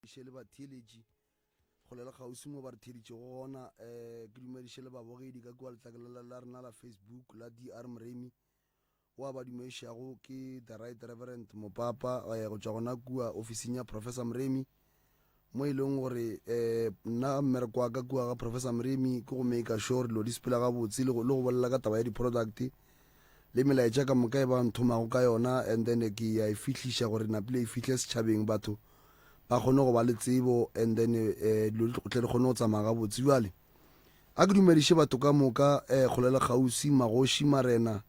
Dumediše le batheeletši kgole le kgauswi mo ba re theeditšego gona. Um ke dumediše le babogedi ka kua letlakala la, la rena la Facebook la DR Moremi. Wa ba dumedišago ke The Right Reverend Mopapa eh, go tšwa gona kua ofising ya Professor Moremi mo e leng gore eh, nna mmereko wa ka kua ga Professor Moremi ke go make sure dilo di sepela gabotse le go le go bolela ka taba ya di-product le melaetša ka moka e ba nthomago ka yona and then ke ya e fihliša gore napile e fihle setšhabeng batho ba kgone go ba le tsebo and then eh, dilo di tle di kgone go tsamaya gabotse bjale a ke dumediše batho ka moka eh, kgole le kgauswi magoši marena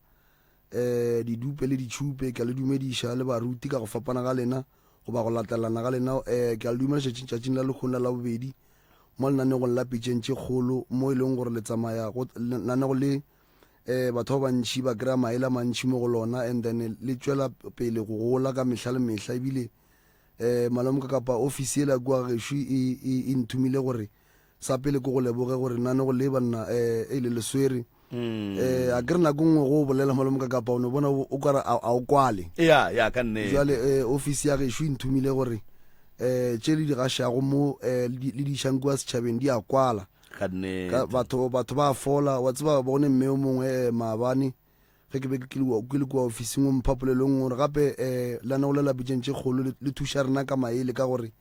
eh, didupe le ditšhupe ke a le dumediša le baruti ka go fapana ga lena goba go latelana ga lena eh, ke a le dumediša tšatšing la lekgong la labobedi mo lenanegong la pitšeng tše kgolo mo e leng gore le tsamaya go lenanego le eh batho ba bantši ba kry-a maele a mantši mo go lona and then le tšwela pele go gola ka mehla le mehla ebile eh malome ka kapa office yela kua gešo e, e, e nthomile gore sa pele ke go leboge gore nane go le banna eh e le le swere mm. eh a ke re nako nngwe go bolela malome ka kapa o no bona o kare a o kwale ya ya ka nnete jwale eh office ya gešo e nthomile gore eh tše le di gašago mo eh le di išang kua setšhabeng di a kwala Ka nnete. Ka, batho, batho ba fola. Wa tseba, bone mme o mongwe eh, maabane ge ke be ke le ke le kua ofising o mpha polelo nngwe gore gape eh, lenaneo le la Pitšeng tše Kgolo le, le thuša rena ka maele ka gore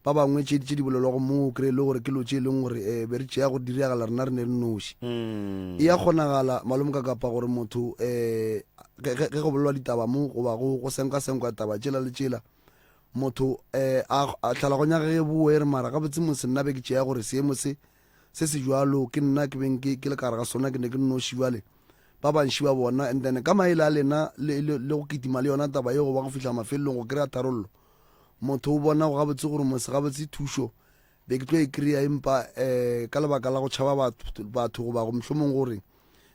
ba bangwe tše tše di bolelwago moo o kry-e le gore ke lo tše e leng gore eh, be re tšea gore di diragala rena re ne re noši. E ya kgonagala malome ka kapa gore motho eh, ge ge- ge go bolelwa ditaba mo goba go go senkasenkwa taba tšela le tšela motho um a a tlhalagonya ge boe e re mara gabotse mose nna be ke tšea gore seemo se se se jwalo ke nna ke beng ke ke le ka gare ga sona ke ne ke nnoši jwale ba bantši ba bona and then ka maele a lena le, le, le go kitima le yona taba yeo go ba go fihla mafelelong go kry-a tharollo motho o bona go gabotse gore mose gabotse thušo be ke tlo e kry-a empa um ka lebaka la go tšhaba batho, batho goba go mohlomong gore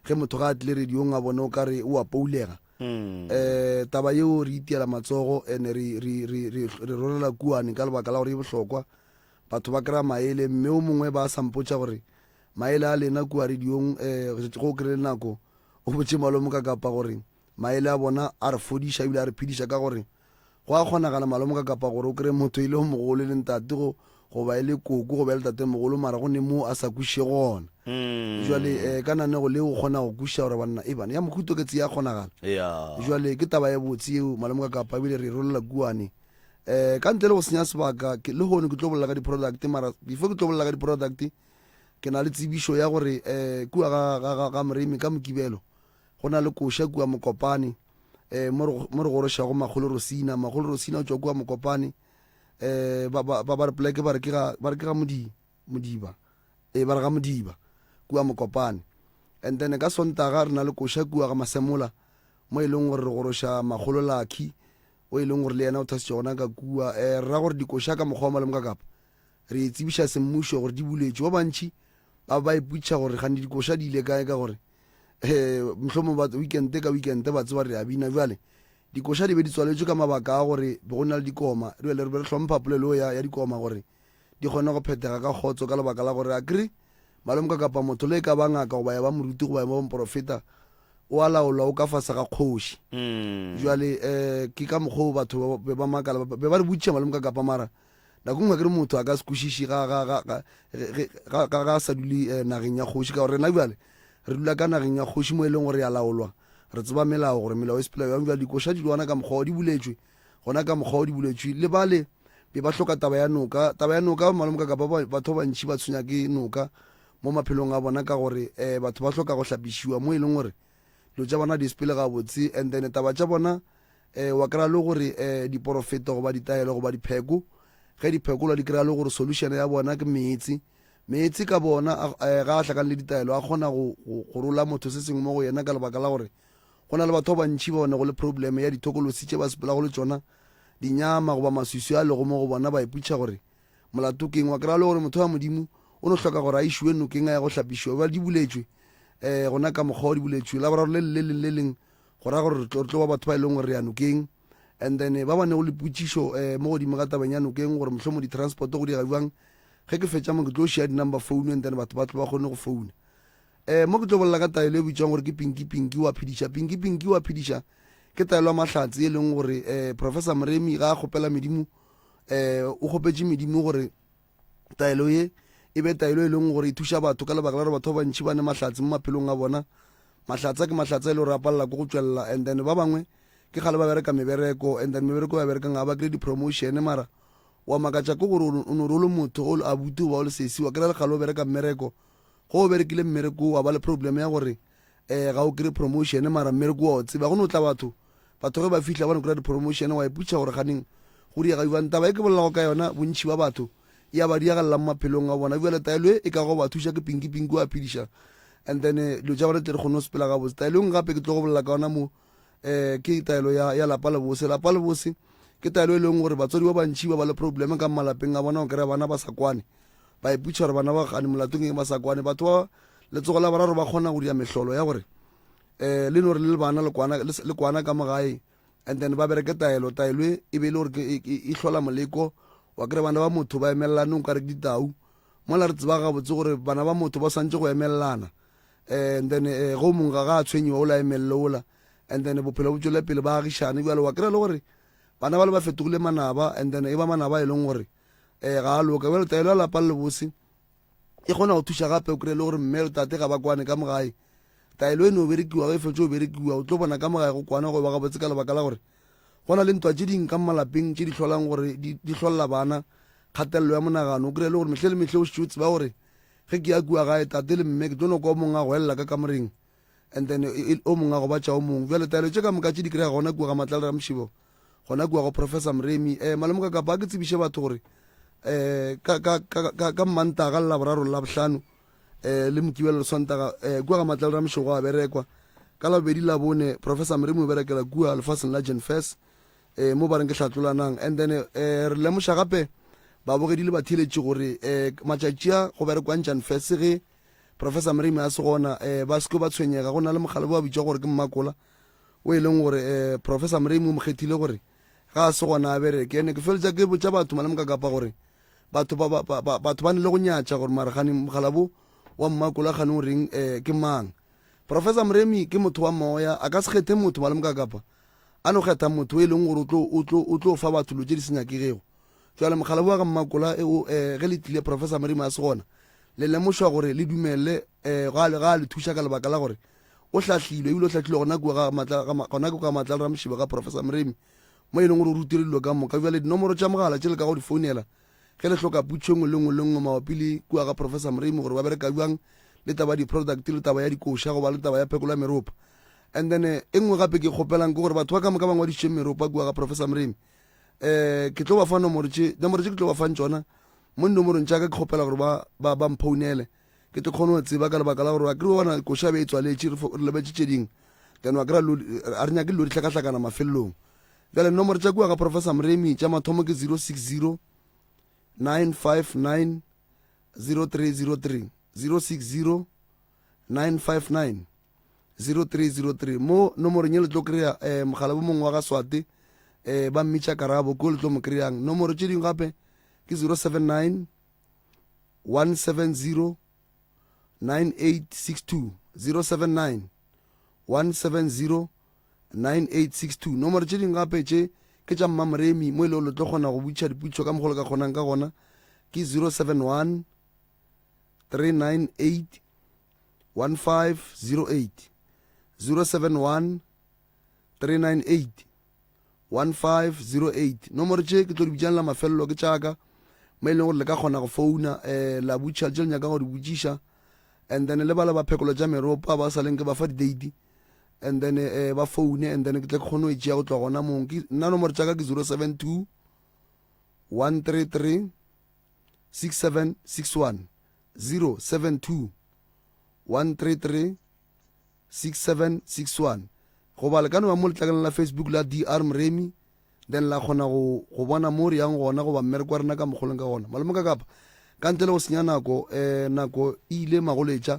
ge motho ga a tlile radiong a bone o ka re o a poulega um taba yeo re itiela matsogo and re, re, re, re, re rolela kuane ka lebaka la gore e bohlokwa batho ba kry-a maele mme o mongwe ba sa mpotša gore maele a lena kua radiong um go kry-e nako o botše malome ka kapa gore Maele a bona a re fodiša ebile a re phediša ka gore go a kgonagala malome ka kapa gore o kry-e motho e le yo mogolo e le ntate go goba e le koko goba e le tatemogolo mara go ne mo a sa kwešišego gona. Jwale um ka nanego leo o kgona go kwešiša gore banna e bana ya mohuto ke tse ya kgonagala. Jwale ke taba ye botse yeo malome ka kapa ebile re e rolela kuane. Um ka ntle le go senya sebaka ke lehono ke tlo bolela ka di-product mara before ke tlo bolela ka di-product ke na le tsebišo ya gore um kua ga, ga, ga, ga Moremi ka Mokibelo Go na le koša kua Mokopane, eh, mo re, mo re gorošago Makgolo Rosina. Makgolo Rosina o tšwa kua Mokopane. Eh, ba, ba, ba, ba re poleke ba re ke ga, ba re ke ga Modi, Modiba. Eh, ba re ga Modiba, kua Mokopane. And then ka Sontaga re na le koša kua ga Masemola, mo e leng gore re goroša Makgolo Lucky, o e leng gore le yena o thasitše gona ka kua. Eh, re ra gore dikoša ka mokgwa wa malome ka kapa. Re e tsebiša semmušo gore di buletšwe. Ba bantši ba ba ipotšiša gore gane dikoša di ile kae ka gore eh mohlomong ba weekend ka weekend ba tseba re a bina bjale dikoša di be di tswaletšwe ka mabaka a gore be go na le dikoma bjale re be re hlompha polelo ya, ya dikoma gore di kgone go phethega ka kgotso ka lebaka la gore a kry malome ka kapa motho le e ka ba ngaka goba ya ba moruti goba ya ba moporofeta o a laolwa o ka fase ga kgoši mm. jwale um ke ka mokgwa o batho be ba makala be ba re botšiša malome ka kapa mara Nako nngwe akere motho a ka se kwešiše ga, ga, ga, ga, ge, ga, ga, ga a sa dule eh, nageng ya kgoši, ka gore rena bjale re dula ka nageng ya kgoši mo e leng gore re a laolwa, re tseba melao gore melao e sepela bjang. Bjale dikoša di gona ka mokgwa o di buletšwe, gona ka mokgwa o di buletšwe. Le bale be ba hloka taba ya noka, taba ya noka malome ka kapa batho ba bantši ba tshwenya ke noka mo maphelong a bona ka gore eh, batho ba hloka go hlapišiwa mo e leng gore dilo tša bona di sepele gabotse and then taba tša bona Eh, wa kry-a le gore eh, diporofeto goba ditaelo goba dipheko ge di phekolwa di kry-a le gore solution ya bona ke meetse meetse ka bona eh, ga a hlakane le ditaelo a kgona go, go, go rola motho se sengwe mo go yena ka lebaka la gore go na le batho ba bantši ba bonego le problem ya dithokolosi tše ba sepelago le tšona dinyama goba maswiswi a lego mo go bona ba ipotšiša gore molato keng wa kry-a le gore motho wa modimo o no hloka gore a išiwe nokeng a ya go hlapišiwa bjale di buletšwe um gona ka mokgwa o di buletšwe laboraro le le leng le leng Go ra gore re tlo, re tlo ba batho ba e leng gore re ya nokeng. And then ba ba nego le potšišo eh, mo godimo ga tabeng ya nokeng gore mohlomong di-transport go dira bjang. Ge ke fetša mo ke tlo šia di-number phone and then batho ba tlo ba kgone go founa. Eh, mo ke tlo bolela ka taelo e bitšwang gore ke Pinky Pinky wa phediša. Pinky Pinky wa phediša ke taelo ya mahlatse e leng gore eh, Professor Moremi ga a kgopela medimo Um o kgopetše medimo gore taelo ye e be taelo e leng gore e thuša batho ka lebaka la gore batho ba bantši ba ne mahlatse mo maphelong a bona. Mahlatsa ke mahlatsa e le gore a palela ke go tšwelela and then ba bangwe ke kgale ba bereka mebereko and then mebereko ba berekang ga ba kry di-promotion mara wa makatša ke gore o no re o le motho o le abuti goba o le sesi wa kry-a le kgale o bereka mmereko go o berekile mmereko wa ba le problem ya gore um ga o kry promotion mara mmereko wa o tseba go no tla batho batho ge ba fihla ba no kry di-promotion wa iputša gore ganeng go diega jwang taba e ke bolelago ka yona bontšhi ba batho ya ba diagalela mo maphelong a bona bjale taelo e e ka go ba thuša ke pinki pinki wa phediša and then eh, dilo tša bona tle re kgone go sepela gabotse taelo engwe gape ke tlo go bolela ka yona mo um ke taelo ya, ya lapa lebose lapa lebose ke taelo e leng gore batswadi ba bantšhi ba ba le probleme ka malapeng a bona o kry-a bana ba sa kwane ba iputša gore bana ba gane molatong eng ba sa kwane batho ba letsogo la boraro ba kgona go dira mehlolo ya gore um le no re le bana le kwana ka mo gae and then ba bereke taelo taelo e, e be e le gore e, e, e hlola moleko wa kry bana ba motho ba emelelane o kare ke ditau mola re tseba gabotse gore bana ba motho ba swantse go emelelana and then eh, go mongwe ga ga a tshwenyiwa o la emelele ola and then bophelo bo tswele pele ba agišane bjale wa kry-a le gore bana ba le ba fetogile manaba and then e ba manaba e leng gore um ga a loka bjale taelo ya lapa le lebose e kgona go thuša gape o kry-e le gore mme le tate ga ba kwane ka mogae taelo e no berekiwa ge e fetše o berekiwa o tlo bona ka mogae go kwana go ba gabotse ka lebaka la gore go na le ntwa tše ding ka malapeng tše di hlolang gore di hlolela bana kgatelelo ya monagano o kry-e le gore mehle le mehle o šetše o tseba gore ge ke ya kua gae tate le mme ke tlo no kwa o mongwe a goelela ka kamoreng and then e, e, o mongwe a gobatša o mongwe bjale taelo tše ka moka tše di kry-a gona kua ga matlale ramošibo gona kua go professor moremi um eh, malomoka kapa a ke tsebiše batho gore um ka, ka, ka, ka, ka mmantaga le laboraro le labohlano um le mokibelo le sontaga um kua ga matlale ramošego a berekwa ka labobedi labone professor moremi o berekela kua lefaseng la genfes um mo ba reng ke hlatlolanang and then um re lemoša gape babogedi le batheeletši gore um matšatši a go berekwang janfes ge professor moremi a se gona um ba seke ba tshwenyega go na le mogala bo a bitša gore ke mmakola o e leng gore um professor moremi o mo kgethile gore ga a se gona a bereke ene ke feletša ke botša batho maleme ka kapa gore batho ba, ba, ba, batho ba ne le go nyatša gore mare gane mogala bo wa mmakola gane o reng um ke mang professor moremi ke motho wa moya a ka se kgethe motho maleme ka kapa a no kgetha motho e leng gore o tlo fa batho dilo tše di se nyakegego jale mogala wa ga mmakola e o eh, ge le tlile professor moremi a se gona le lemošwa gore le dumele um ga a le thuša ka lebaka la gore o hlahlilwe ebile o hlahlilwe gona kua gona kua matla le ramošiba ka professor moremi mo e leng gore o rutile dilo ka moka jale dinomoro tša mogala tše le ka go di founela ge le hloka putšo nngwe le nngwe le nngwe mabapi le kua ga professor moremi gore ba bereka bjang le taba ya di-product le taba ya dikoša goba le taba ya phekolo ya meropa and then eh, e nngwe gape ke kgopelang ke gore batho ba ka moka ba ngwadišitšeng meropa kua ga professor moremi um ke tlo ba fa nomoro tše nomoro tše ke tlo ba fang tšona mo dinomorong tša ka ke kgopela gore ba ba ba mphounele ke tlo kgone go tseba ka lebaka la gore wa kry bona koša be e tswaletše re lebetše tše dingwe then wa kry a re nyake dilo di hlakahlakana mafelelong bjale nomoro tša kua ga professor moremi tša mathomo ke 060 959 0303 060 959 0303 mo nomorong ye le tlo kry-a um eh, mogala bo mongwe wa ga swate um ba mmitša karabo ko le tlo mo kry-ang nomoro tše dingwe gape ke 079 170 9862 079 170 9862 nomoro tše dingwe gape tše ke tša mmamoremi mo e le le tlo kgona go butšha diputšo ka mogolo ka kgonang ka gona ke 071 398 1508 071 398 1508 nomoro tše ke tlo di bitšang la mafelelo ke tšaka mo e leng gore le ka kgona go founa um la butšha tše le nyakang go di botšiša and then le bala ba phekolo tša meropa ba sa leng ke ba fa di-date and then um ba foune and then ke tle ke kgone go e tšea go tloga gona mong nna nomoro tša ka ke 072 133 6761 072 133 6761 goba le ka no ba mo letlakaleng la Facebook la DR Moremi then la kgona go go bona mo re yang gona goba mmereko wa rena ka mokgoleng ka gona malome ka kapa ka ntle le go senya nako um nako e ile magoletša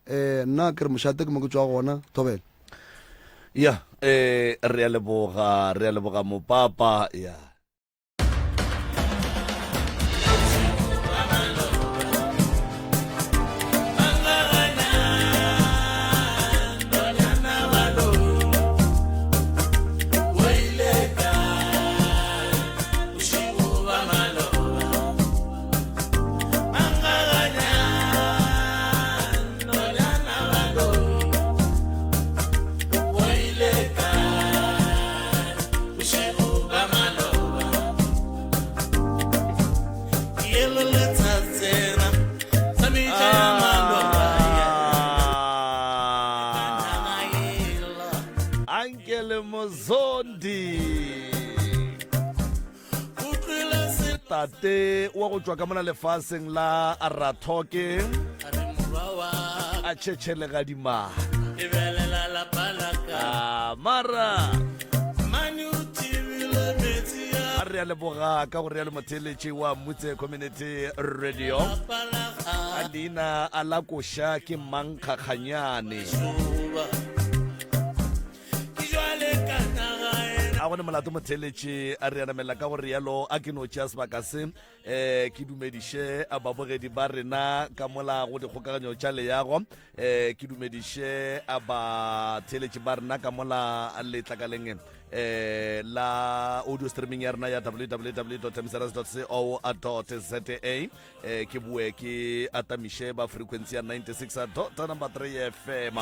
um nna ke re mošate ke mo ke tswa gona thobela ya eh re a leboga re a leboga mopapa ya Ankele Mozondi. Tate wa go tšwa ka mona lefaseng la Rathoke a tšhetšhelega dimana. Ah, mara a re a leboga ka go realo motheeletši wa Mutse Community Radio. A leina a la koša ke Mankgakganyane. A gone molato motheeletši a re anamela ka go realo a ke no tšea sebaka se um ke dumediše babogedi ba rena ka mola go dikgokaganyo tša leago um ke dumediše batheeletši ba rena ka mola letlakaleng um la audio streaming ya rena ya www mcrs co za eh, ke boe ke atamiše ba frequency ya 96 dot number 3 fm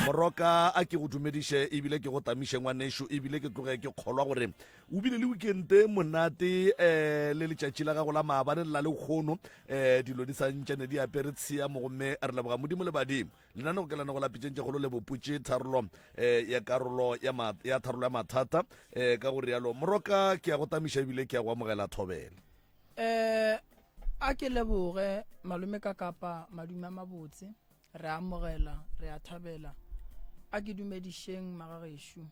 moroka a ke go dumediše ebile ke go tamiše ngwanešo ebile ke tloge ke kgolwa gore o bile le weekende monate um le letšatši la gago la maabane le la lekgono um dilo di santšane di apere tshiamo gomme re leboga modimo le badimo lenaneo ke lenago la pitšeng tše kgolo le boputše tharolo um ya karolo ya, ma, ya tharolo ya mathata um ka go rialo moroka ke ya go tamiša ebile ke ya go amogela thobela Eh, a ke leboge malome ka kapa madume a mabotse re amogela re a thabela a ke dumedišeng magagešo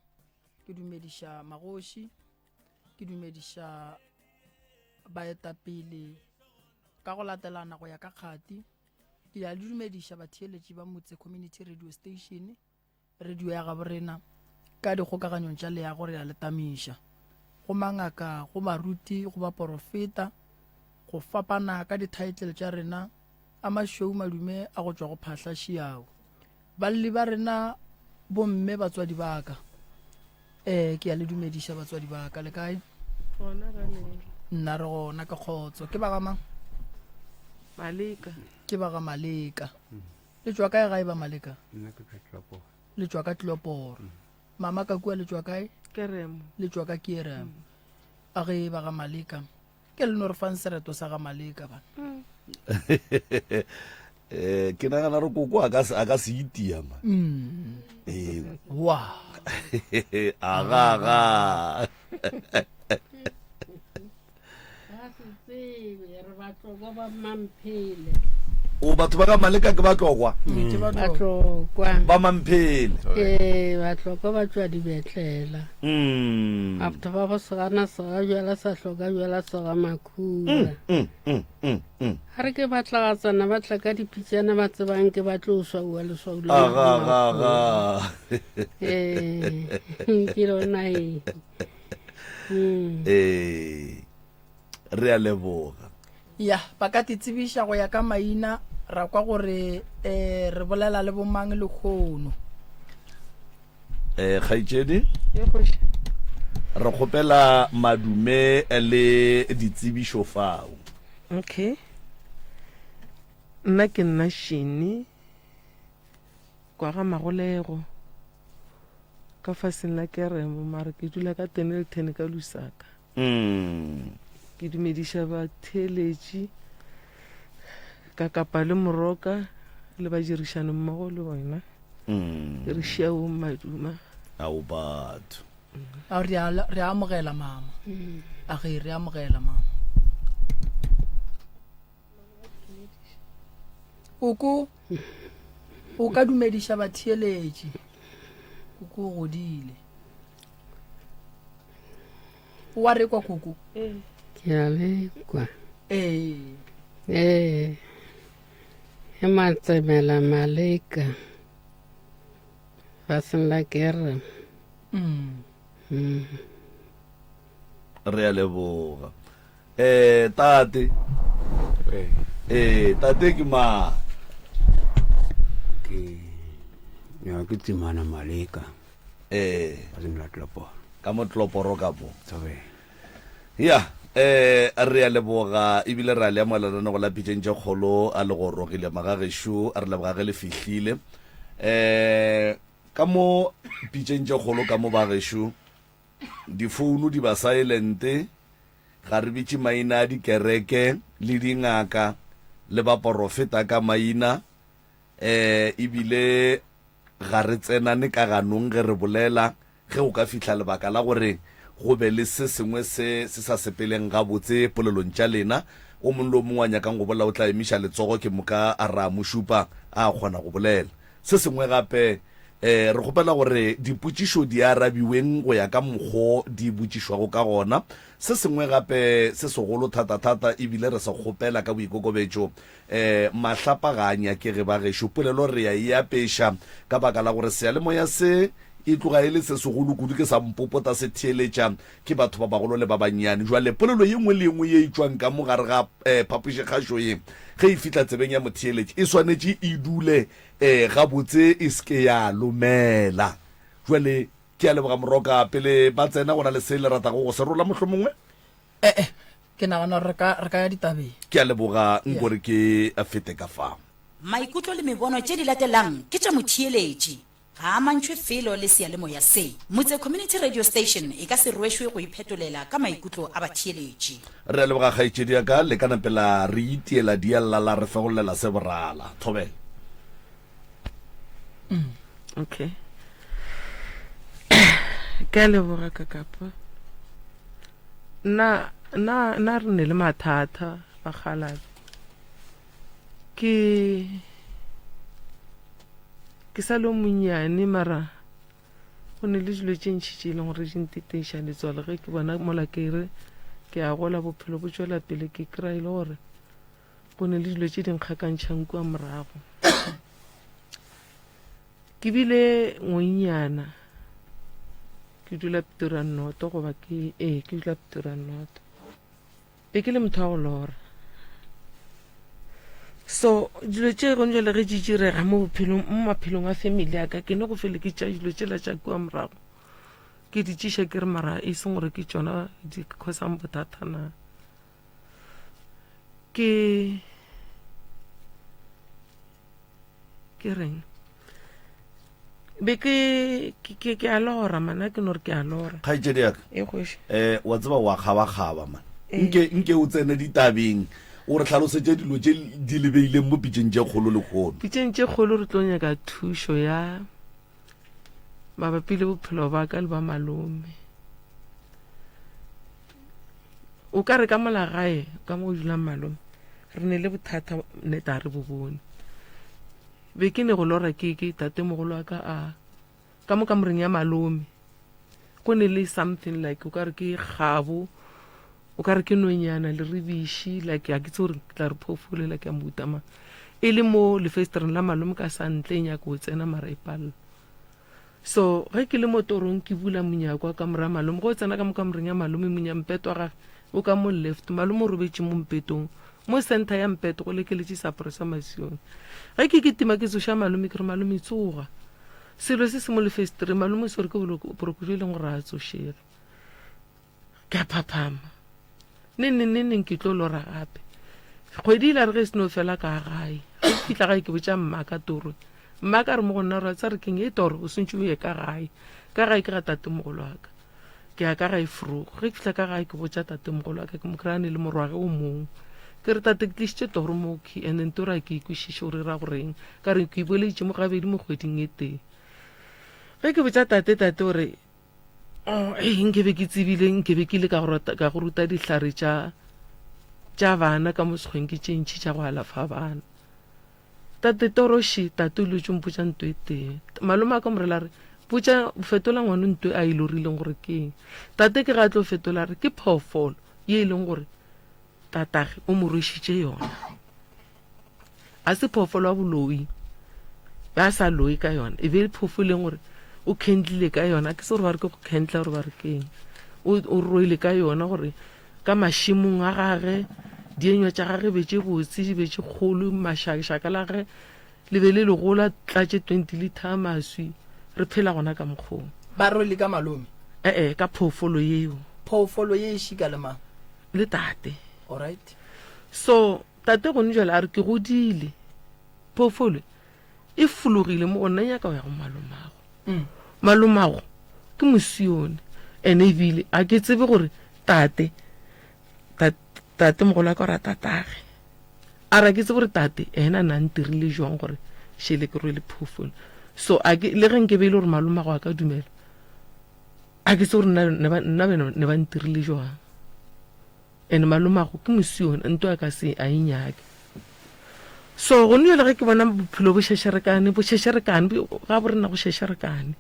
ke dumediša magoši ke dumediša baetapele ka go latelana go ya ka kgati ke a le dumediša batheeletši ba motse community radio station Radio ya gabo rena ka dikgokaganyong tša leago re a le tamiša. Go mangaka, go baruti, go baporofeta, go fapana ka dithaetlele tša rena, a mašweu madume a go tšwa go Phahla Šiao. Balli ba rena, bomme, batswadi ba ka. Eh, ke a le dumediša batswadi ba ka, le kae? Gona ra le. Nna re gona ka kgotso. Ke ba ga mang? Maleka. Ke ba ga Maleka. Le tšwa kae gae ba Maleka? Nna ke tšwa Tloporo. Le tšwa ka Tloporo. Mm. Mama ka kua le tšwa kae? Keremo. Le tšwa ka Keremo. Mm. A ge ba ga Maleka. Ke le no re fang sereto sa ga Maleka bana. Mm. Eh, ke nagana re koko a ka a ka se itia ma. Mm. Eh. Wa. Aga aga. Ga se tsebe re batlokwa ba Mamphele. O batho ba ga Maleka ke batlokwa? Ke batlokwa. Ba Mamphele. Ee, batlokwa ba tšwa dibetlela. Mm. Batho ba go segana sega bjala sa hloka bjala sega makhura. Mm, mm, mm, mm. Ga re ke batlagatsana ba tla ka dipitšana ba tsebang ke ba tlo swauwa leswau la Aga, aga, aga. Ee, ke lona e. Mm. Ee, re a leboga. Ya, ba ka te tsebiša go ya ka maina ra kwa gore eh, re bolela le bomang lekgono. Eh, kgaetšedi Ye kgoši. re kgopela madume le ditsebišo fao. Okay. Nna ke nna Shini kwa ga Magolego. Ka faseng la Keremo, mara ke dula ka Dennilton ka Lusaka. Mm. Ke dumediša batheeletši ka kapa le Moroka le badirišani mmogo le wena. Mm. Ke re šiao Maduma. Ao batho. A re a re a amogela mama. A ge re amogela mama. Koko o ka dumediša batheeletši. Koko o godile. O wa rekwa koko? Ke a lekwa. Ee. Ee. E matsemela maleka. Faseng la kere. Mm. Mm. Re a leboga. Eh, tate. Ee. Eh, tate ke mang? Ke ya ke Tsimana Maleka. Eh. Ba se mla Tloporo. Ka mo Tloporo ka mo. Tsobe. Ya, eh re a leboga ebile re a le amogela lenanego la Pitšeng tše Kgolo a le gorogile magagešo a re leboga ge le fihlile. Eh ka mo Pitšeng tše Kgolo ka mo bagešo Difounu di ba saelente, ga re bitše maina a dikereke le dingaka le baporofeta ka maina, um ebile ga re tsenane ka ganong ge re bolela. Ge go ka fihla lebaka la gore go be le se sengwe se se sa sepeleng gabotse polelong tša lena, o mongwe le o mongwe a nyakang go bolela o tla emiša letsogo ke moka a ra mo šupa a kgona go bolela. Se sengwe gape, re kgopela gore dipotšišo di arabiweng go ya ka mokgo di botšišwago ka gona. Se sengwe gape se segolo thata-thata e bile re se kgopela ka boikokobetšo, mahlapa ga a nyakege bagešo. Polelo re a e apeša ka baka la gore seyalemoya se e tloga e le se segolo kudu, ke sa mpopota se theeletša ke batho ba bagolo le ba bannyane. Bjale polelo ye nngwe le ye nngwe ye e tšwang ka mo gare ga phapošikgašo ye, ge e fihla tsebeng ya motheeletši, e swanetše e dule gabotse, e se ke ya lomela. Bjale ke a leboga Moroka. Pele ba tsena, go na le se le ratago go se rola mohlomongwe? E-e, ke nagana gore re ka, re ka ya ditabeng. Ke a leboga, nko re ke fete ka fa. Maikutlo le mebono tše di latelang ke tša motheeletši. Ga a amantšhwe felo le seyalemoya se. Motse Community Radio Station e ka se rwešwe go iphetolela ka maikutlo a batheeletši. Re a leboga kgaetšedi ya ka, le ka nape la re itiela dialla la re fegollela se borala. Thobela. Okay. Ke a leboga kakapa. Nna nna nna re ne le mathata bakgalabe. Ke Ke sa le o monnyane mara go ne le dilo tše ntši tše e leng gore di nteteiša letswalo ge ke bona mola ke re ke a gola bophelo bo tšwela pele ke kry-a e le gore go ne le dilo tše di nkgakantšhang kua morago. Ke bile ngwenyana ke dula Pretoria Noto goba ke ee ke dula Pretoria Noto. Be ke le motho wa go lora. So dilo tše gone jale ge di direga mo bophelong mo maphelong a family ya ka ke ne go fele ke tša dilo tšela tša kua morago ke di tšiša ke re mara e seng gore ke tšona di cosang bothata na ke ke reng be ke ke ke a lora mana ke no re ke a lora kgaetšedi yaka e kgoši eh wa tseba wa kgabakgaba man nke nke o tsene ditabeng o re hlalosetše dilo tše di lebeileng mo pitšeng tše kgolo lehono pitšeng tše kgolo re tlo nyaka thušo ya mabapi le bophelo ba ka le ba malome o ka re ka mola gae ka mo o dulang malome re ne le bothata neta re bo bone be ke ne go lora ke ke tatemogolo wa ka a ka mo kamoreng ya malome go ne le something like o ka re ke kgabo o ka re ke nonyana le ribiši like a ke tse gore ke tla re phoofolo like ya mohuta mang e le mo lefestereng la malome ka sa ntle e nyaka go tsena mara e palela so ge ke le mo torong ke bula monyako wa kamora malome go tsena ka mo kamoreng ya malome monyampeto wa gage o ka mo left malome o robetše mo mpetong mo center ya mpeto go lekeletše seaparo sa masione ge ke kitima ke tsoša malome ke re malome tsoga selo se se mo lefestereng malome o swere ke boroko jo e leng gore a tsošege Ke a phaphama. Neng neng neng neng ke tlo lora gape. Kgwedi ile re ge e seno fela ka gae. Ge ke fihla gae ke botša mma ka toro. Mma ka re mo go nna ra tsa re keng e toro o sentše o ye ka gae. Ka gae ke ga tatemogolo wa ka. Ke ya ka gae vroeg. Ge ke fihla ka gae ke botša tatemogolo wa ka ke mo kry-a ne le morwage o mongwe. Ke re tate ke tlišitše toro mo key and then toro a ke e kwešiše gore e ra goreng. Ka re ke e boeleditše mo gabedi mo kgweding e tee. Ge ke botša tate tate o re Oh, ee, nke be ke tsebile nke be ke ile ka go ka go ruta dihlare tša tša bana ka mo sekgweng ke tše ntšhi tša go alafa bana tate toroši tate o lotše mpotša nto e tee malome a ka morela re botša fetola ngwana nto a e lorileng gore ke eng tate ke ga a tlo fetola re ke phoofolo ye e leng gore tatage o mo rwešitše yona A se phoofolo ya boloi, ba sa loi ka yona, e be e le phoofo e leng gore o khendlile ka yona, ke se gore ba re ke go khendla gore ba re keng, o rwele ka yona gore ka mašemong a gage dienywa tša gage be tše botse, di be tše kgolo, mašaka la gage le be le legolo, a tlatše 20 litre a maswi, re phela gona ka mokgong. Ba rwele ka malome? E-e, ka phoofolo yeo. Phoofolo ye e šika le mang? Le tate. Alright. So, Tate gone jale a re ke godile, phoofolo e fologile mo go nna e nyaka go ya go malomago. Mm. Malomago ke mosione ene ebile a ke tsebe gore tate tate mogolo wa ka gore a tatage a re ke tsebe gore tate ena na ntirile jwang gore šele ke rwele phoofolo. So a ke le ge nke be e le gore malomago a ka dumela, a ke tse gore nna ne ba nna bena ne ba ntirile jwang. And malomago ke mosione, nto a ka se a e nyake. So gone jale ge ke bona bophelo bo šešerekane, bo šešerekane, ga bo rena go šešerekane.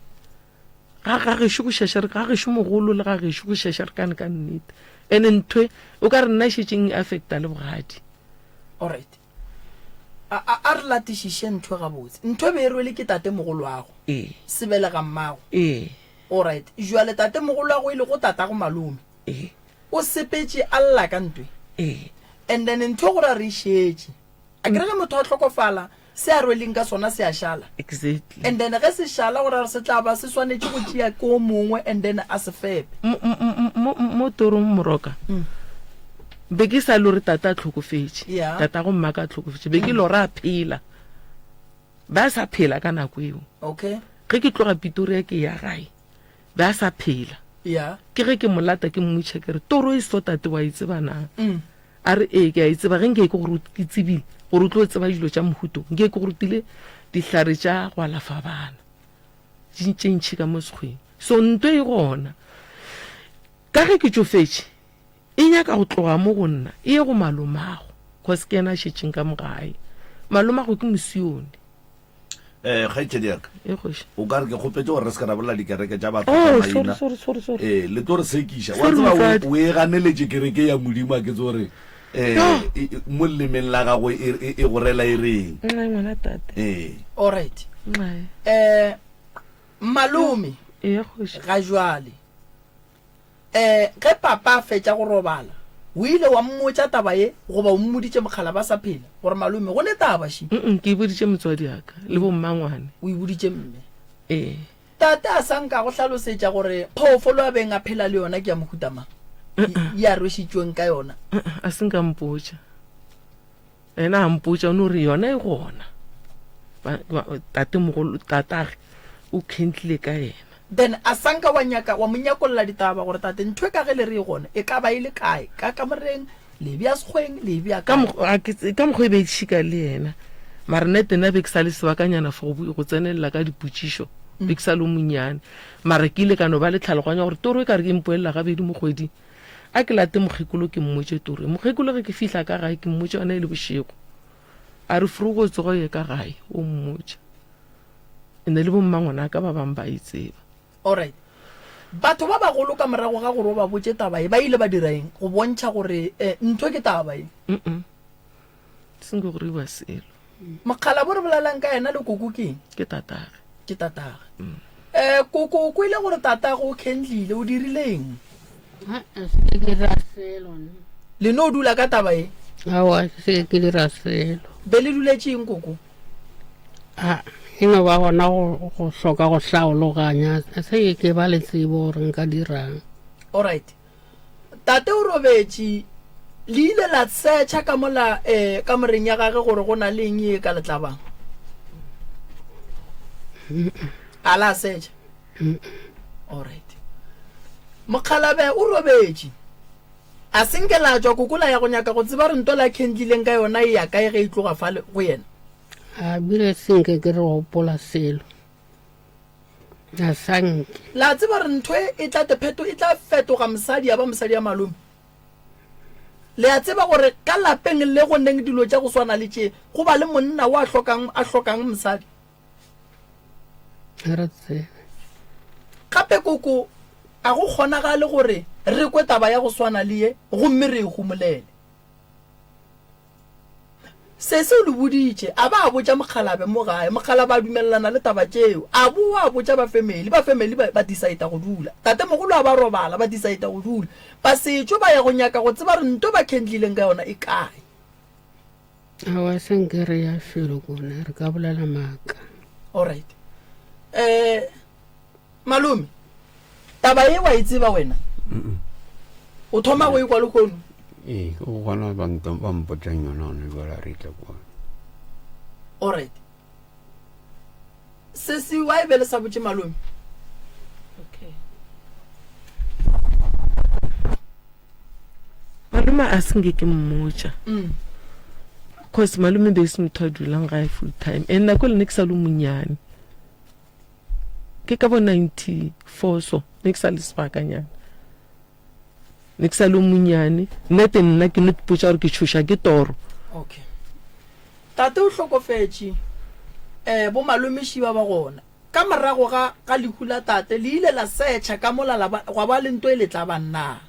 Ga ga gešo go šešere, ga gešo mogolo le ga gešo go šešerekane ka nnete. And nthwe o ka re nna e šetšeng e affecta le bogadi. Alright. A, a, a re latišiše ntho gabotse. Ntho e be e rwele ke tatemogoloago. Ee. Sebelega mmago. Ee. Alright. Jwale tatemogoloago e lego tatago malome. Ee. O sepetše a lla ka ntwe. Ee. And then ntho gore a re e šetše. A ke re ge motho a hlokofala, se a rweleng ka sona se a šala. Exactly. And then ge se šala gore re se tla ba se swanetše go tšea ke o mongwe and then a se fepe. Mo, mo torong Moroka, be ke sa lore tate a hlokofetše. Yeah. Tatago mmaka a hlokofetše. Be ke lora a phela. Be a sa phela ka nako eo. Okay. Ge ke tloga Pitoria ke ya gae, be a sa phela. Yeah. Ke ge ke mo lata ke mmotšiša ke re, toro e so tate wa e tseba na? Mm. A re, Ee, ke a e tseba. Ge nke ke go ke tsebile gore o tlo tseba dilo tša mohuto, nke ke go rutile dihlare tša go alafa bana tše ntši ka mo sekgweng. So nto e gona. Ka ge ke tšofetše, e nyaka go tloga mo go nna e ye go malomago, cause ke yena a šetšeng ka mo gae. Malomago ke mosione. Eh, kgaetšedi ya ka E kgoši. o ka re ke kgopetše gore re se ka ra bolela dikereke tša batho Oh, ka sorry, maina sorry, sorry, sorry. ee le tlo re sekiša wa Sorry, tseba o- mosadi. o e ganeletše kereke ya modimo a ke tse gore um mo lelemeng la gago e e- e go rela e reng Nxai ngwana tate. ee Alright. Nxai. Eh malome Ee kgoši. ga jwale Eh, ge papa a fetša go robala, o ile wa mmotša taba ye goba o mmoditše mokgala ba sa phela, gore malome go ne taba še? Mm-mm, ke e boditše motswadi wa ka le bommangwane. O e boditše mme. Ee. Tate a sa nka go hlalosetša gore phoofolo a beng a phela le yona ke ya mohuta mang, ye a rwešitšweng ka yona? Uh-uh, a se nka mpotša. Yena a mpotša, o no re yona e gona. Ba, ba, tatemogolo, tatage o khentlile ka yena. Then a sanka wa nyaka, wa mo nyakolla ditaba gore tate ntho e ka ge le re e gona, e ka ba e le kae? Ka kamoreng, le e bea sekgweng, le e bea Ka kae? mokgwa, ga ke tse, ka mokgwa e be e tšhika le yena. Mara nna nna be ke sa le sebakanyana for go, go tsenelela ka dipotšišo, be ke sa le o monnyane. Mara ke ile ka no ba le tlhaloganyo ya gore toro e ka re e mpoelela gabedi mo kgweding. A ke late mokgekolo ke mmotše toro. Mokgekolo ge ke fihla ka gae ke mmotše yona e le bošego. A re Frugo o tsoga o ye ka gae o mmotše. Ene le bommangwanaka ba bang ba e tseba. Alright. Batho ba bagolo ka morago ga gore o ba botše taba ye ba ile ba dira eng go bontšha gore eh, ntho ke taba ye? Mm-mm. Se nke go riwa selo. Mokgalabo re bolelang ka yena le koko ke eng? Ke tatage. Ke tatage. Mm. Eh, koko o kwele gore tatago o khendlile, o dirile eng? Ha, a se ke dira selo nna. Le no dula ka taba ye? Aowa, se ke dira selo. Be le duletše eng koko? A, e no ba gona go, go hloka go hlaologanya, se ke ba le tsebo gore nka dirang. Alright. Tate o robetše, le ile la searcha ka mola eh, kamoreng ya gage gore go na le eng ye ka le tlabang? A la searcha? Alright. Mokgalabe o robetše. A se nke la tšwa koko la ya go nyaka go tseba re nto la khendlileng ka yona e ya kae ge e tloga fale go yena? A bile se nke ke re gopola selo. A sa nke. La tseba gore ntho e e tla te pheto e tla fetoga mosadi ya ba mosadi ya malome. Le a tseba gore ka lapeng le go neng dilo tša go swana le tše go ba le monna wa hlokang a hlokang mosadi. Ga re tsebe. Gape koko a go kgonagale gore re kwe taba ya go swana le ye gomme re e homolele. Sesi o le boditše, a ba a botša mokgalabe mo gae. Mokgalabe a dumelelana le taba tšeo. A bowa a botša ba family, ba family ba, ba decida go dula. Tatemogolo a ba robala, ba decida go dula. Ba setšo ba ya go nyaka go tseba gore nto ba khendlileng ka yona e kae. Aowa, se nke re ya felo kona, re ka bolela maaka. Alright. Eh, Malome, taba ye wa e tseba wena? O thoma go e kwa lehono? Ee, ke go gona ba ba mpotsang yona gone jwale re tla kwa. Alright. Sesi wa e be le sa botše malome? Okay. Malome a se nke ke mmotša. Mm. Cause malome be se motho a dulang gae full time. And nako le ne ke sa le monnyane. Ke ka bo 94 so, ne ke sa le sebakanyana. Ne ke sa le o monnyane. Nnete nna ke no ipotša gore ke tšhoša ke toro. Okay. Tate o hlokofetše, eh, bo malome šiba ba gona. Ka morago ga, ga lehu la tate, le ile la setšha ka mola la ba, gwa ba le nto e le tlabang na?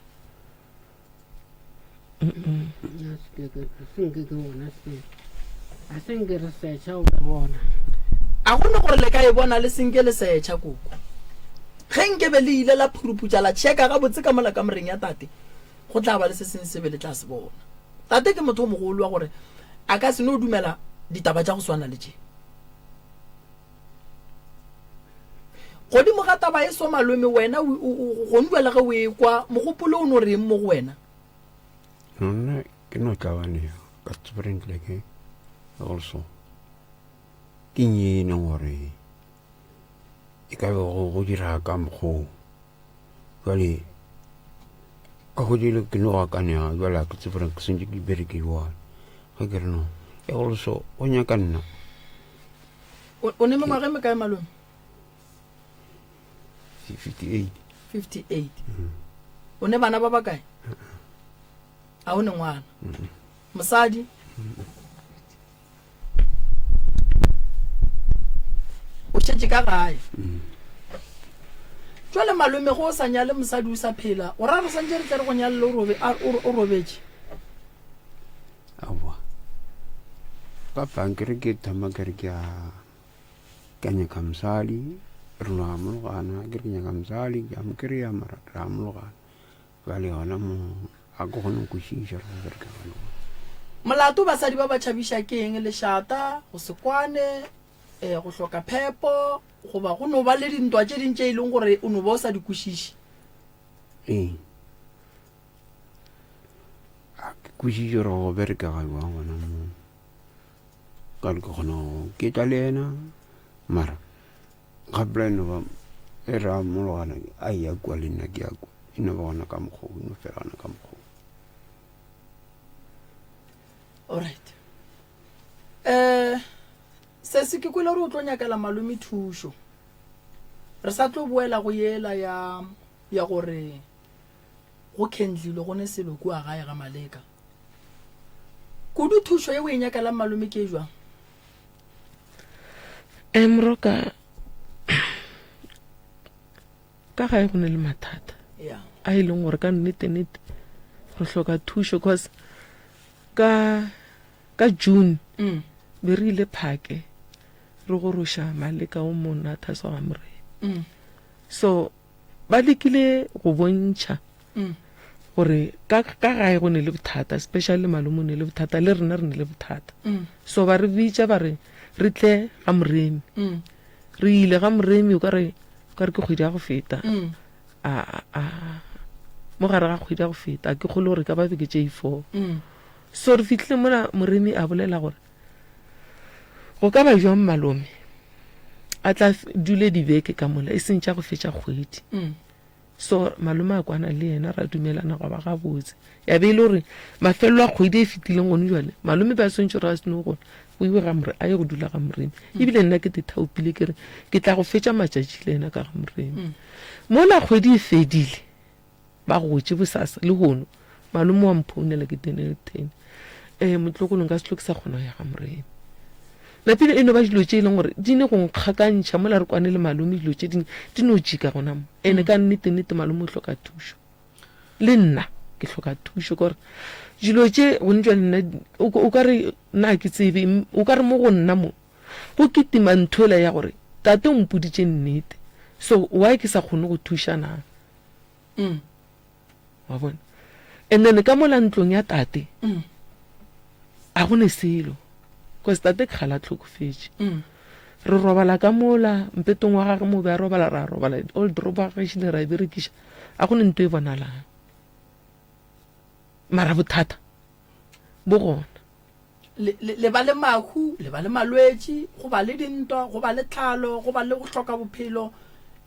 A se nke re setšha o ba bona. A go ne gore le ka e bona le se nke le setšha, koko. Ge nke be le ile la phuruputša la tšheka gabotse ka mola kamoreng ya tate, go tla ba le se sengwe se be le tla se bona. Tate ke motho o mogolo wa gore a ka se no dumela ditaba tša go swana le tše. Godimo ga taba e so malome wena gone jale ge o e kwa mogopolo o no reng mo go wena? Nna ke no tlabanega ka tsebrentle ke also ke nyene gore e ka be go dira ka mokgoo jale ka go dile ke no akanega jale a ke tsebe gore ke sentse ke bereke jwang ge ke re no e also go nyaka nna O ne mengwaga e mekae malome? 58. 58. O ne bana ba bakae? A o ne ngwana? Mosadi? O šetše ka gae. Jwale malome go o sa nyale mosadi o sa phela, o ra re santše re tle re go nyalele o robetše? Aowa. Papa nkere ke thoma ke re ke a ke a nyaka mosadi, re no amologana, ke re ke nyaka mosadi, ke a mo kry-a mara re amologana. Bjale gona mo ga ke kgone go kwešiša gore go bereka jwang. Molato basadi ba ba tšhabiša ke eng? Lešata, go se kwane, um go hloka phepo, goba go no ba le dintwa tše ding tše e leng gore o no ba o sa di kwešiše? Ee. A ke kwešiše gore go bereka ga jwang gona mo. Ka re ke kgona go ketla le yena mara gape e no ba e re amologana a ya kua le nna ke ya kua e no ba gona ka mokgwa o no fela gona ka mokgwa Alright. Eh sesi ke kwele gore o tlo nyakela malome thušo. Re sa tlo boela go yela ya ya gore go khendlilwe go ne selo kua gae ga Maleka. Kudu thušo ye o e nyakelang malome ke e jwang? Eh, Moroka, ka gae go ne le mathata Yeah. a e leng gore ka nnete-nnete re hloka thušo cause ka ka June Mm. be re ile phake re goroša Maleka o monna Thaswa ga Morena. Mm. So Ba lekile go bontšha gore ka ka gae go ne le bothata, especially malome o ne le bothata, le rena re ne le bothata. So ba re bitša ba re re tle ga Moremi. Re ile ga Moremi o ka re o ka re ke kgwedi ya go feta. A a mo gare ga kgwedi ya go feta, ke kgolo gore ka ba beke tše 4. So re fihlile mola Moremi a bolela gore Go ka ba bjang malome a tla dule dibeke ka mola e seng tša go fetša kgwedi? Mm. So malome a kwana le yena ra dumelana gwa ba gabotse. Ya be e le gore mafelelo a kgwedi e fetileng gone jwale malome ba swantše gore a seno gona go iwe ga more a ye go dula ga moremi mm. ebile nna ke tithaopile ke re ke tla go fetša matšatši le yena ka ga moremi mm. mola kgwedi e fedile Ba gotše bosasa lehono. Malome wa mphounela ke tene le tene. Eh, motlogolo nka se tlo ke sa kgona go ya ga Morena. Napile e no ba dilo tše e leng gore di ne go nkgakantšha mola re kwane le malome dilo tše dingwe di no jika gona mo. Ene ka nnete nnete malome o hloka thušo. Le nna ke hloka thušo ka gore dilo tše gone jwale nna o ka re nna ga ke tsebe o ka re mo go nna mo go kitima ntho ela ya gore tate o mpoditše nnete so why ke sa kgone go thuša na? Mm. Wa bona? And then ka mola ntlong ya tate, mm. a go ne selo. Cause tate ke kgala tlhokofetše. Mm. Re robala ka mola, mpetong wa gage mo be a robala, ra robala. Old drop wa gage šile ra e berekiša. A go ne nto e bonalang. Mara bothata bo gona. Le, le, le ba le mahu, le ba le malwetši, go ba le dintwa, go ba le tlhalo, go ba le go hloka bophelo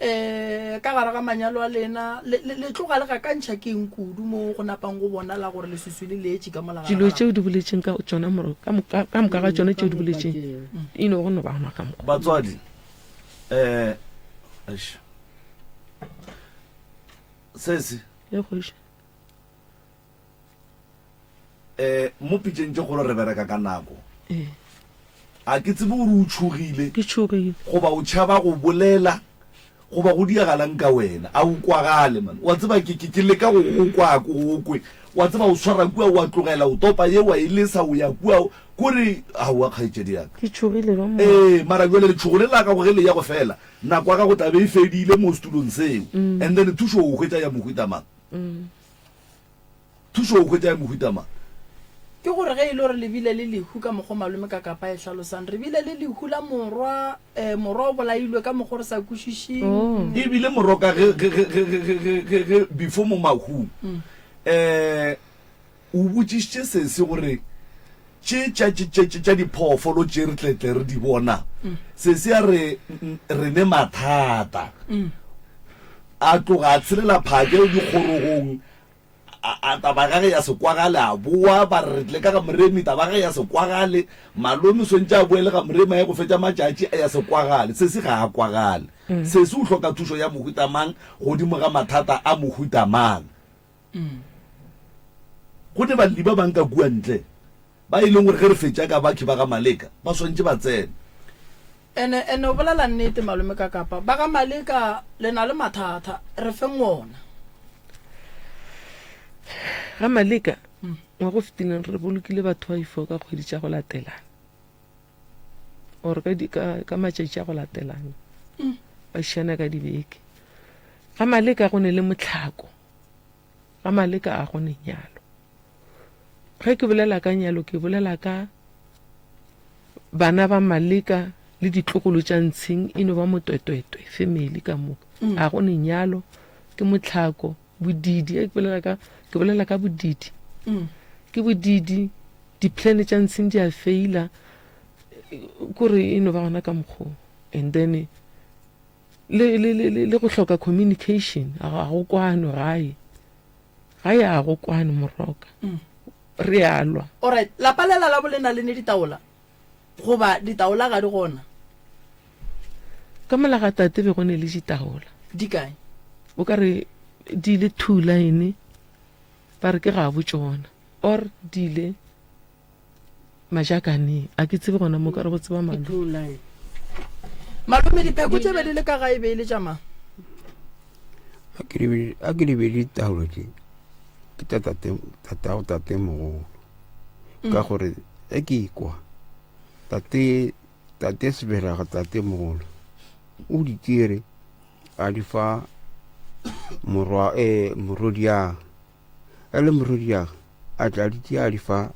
um ka gare ga manyalo a lena. Le, le, le tloga le gakantšha ke eng kudu mo go napang go bonala gore leswiswi le letše ka mola gare Dilo ga tšeo lapa? di boletšeng ka tšona moro, ka moka, ka moka ga tšona tšeo di boletšeng, e no go no ba gona ka mokgwa. Batswadi, um Eish. Sesi. E kgoši. Eh, mo pitšeng tše kgolo re bereka ka nako. Ee. A ke tsebe gore o tšhogile. Ke tšhogile. Goba o tšhaba go bolela, goba go diagalang ka wena. A o kwagale, man. Wa tseba, ke, ke, ke leka go go kwa, a ke go kwe. Wa tseba, o swara kua, wa tlogela, o topa ye, wa e lesa, o ya kua. Kore, aowa, kgaetšedi ya ka. Ke tšhogile bjang mo? Ee, mara bjale letšhogo le la gago ge le ya go fela, nako ya gago tla be e fedile mo setulong seo. And then thušo o hwetša ya mohuta mang? Thušo o hwetša ya mohuta mang? Ke gore ge e le gore le bile le lehu ka mokgo malome Kakapa e hlalosang, re bile le lehu la morwa, eh, morwa o bolailwe ka mokgo re sa kwešišeng. Oh. E bile moroka ge, ge, ge, ge, ge, ge, ge, ge, before mo mahung, eh, o botšišitše sesi gore tše tša, tše, tše, tše, tša diphoofolo tše re tle, tle re di bona, sesi a re, re ne mathata. A tloga a tshelela phake dikgorogong, A, a taba ya gage ya se kwagale, a boa, ba re re tlile ka ga Moremi, taba ya gage ya se kwagale, malome o swantše a boele ga Moremi a ye go fetša matšatši, ya se kwagale. Sesi ga a kwagale. Sesi o hloka thušo ya mohuta mang godimo ga mathata a mohuta mang? Go ne balli ba bang ka kua ntle ba e leng gore ge re fetša ka bakhi ba ga Maleka, ba swantše ba tsene. Ene, ene o bolela nnete malome Kakapa. Ba ga Maleka le na le mathata, re feng wona. Ga Maleka, ngwaga o fetileng re bolokile batho ba ifo ka kgwedi tša go latelana. Or ka, di, ka, ka matšatši a go latelana. Ba šiana ka dibeke. Ga Maleka go ne le mohlako. Ga Maleka a go ne nyalo. Ge ke bolela ka nyalo ke bolela ka bana ba Maleka le ditlogolo tša Ntshing e no ba motwetwetwe family ka moka. Mm. A go ne nyalo ke motlhako bodidi ke bolela ka ke bolela ka bodidi. Mm. Ke bodidi di-plan tša Ntshing di a faila kore e no ba gona ka mokgwa and then le, le, le, le go hloka communication ga go kwanwe gae Gae a go kwane moroka. Re a lwa. Alright, lapa lela la bolena le ne ditaola goba ditaola ga di gona? Ka mola ga tate be go ne le ditaola. Di kae? O ka re di ile two line ba re ke gabo tšona or di ile Majakaneng. A ke tsebe gona mo ka re go tseba malome. Malome dipheko tše be di le ka gae be e le tša mang? A ke di be di taolo tše ke tša tate tatago tate mogolo mm. ka gore e ke ikwa tate tate sebelaga tate mogolo o di tšere a di fa morwa eh morodiaga e le morwediage a tla di tšea a di fa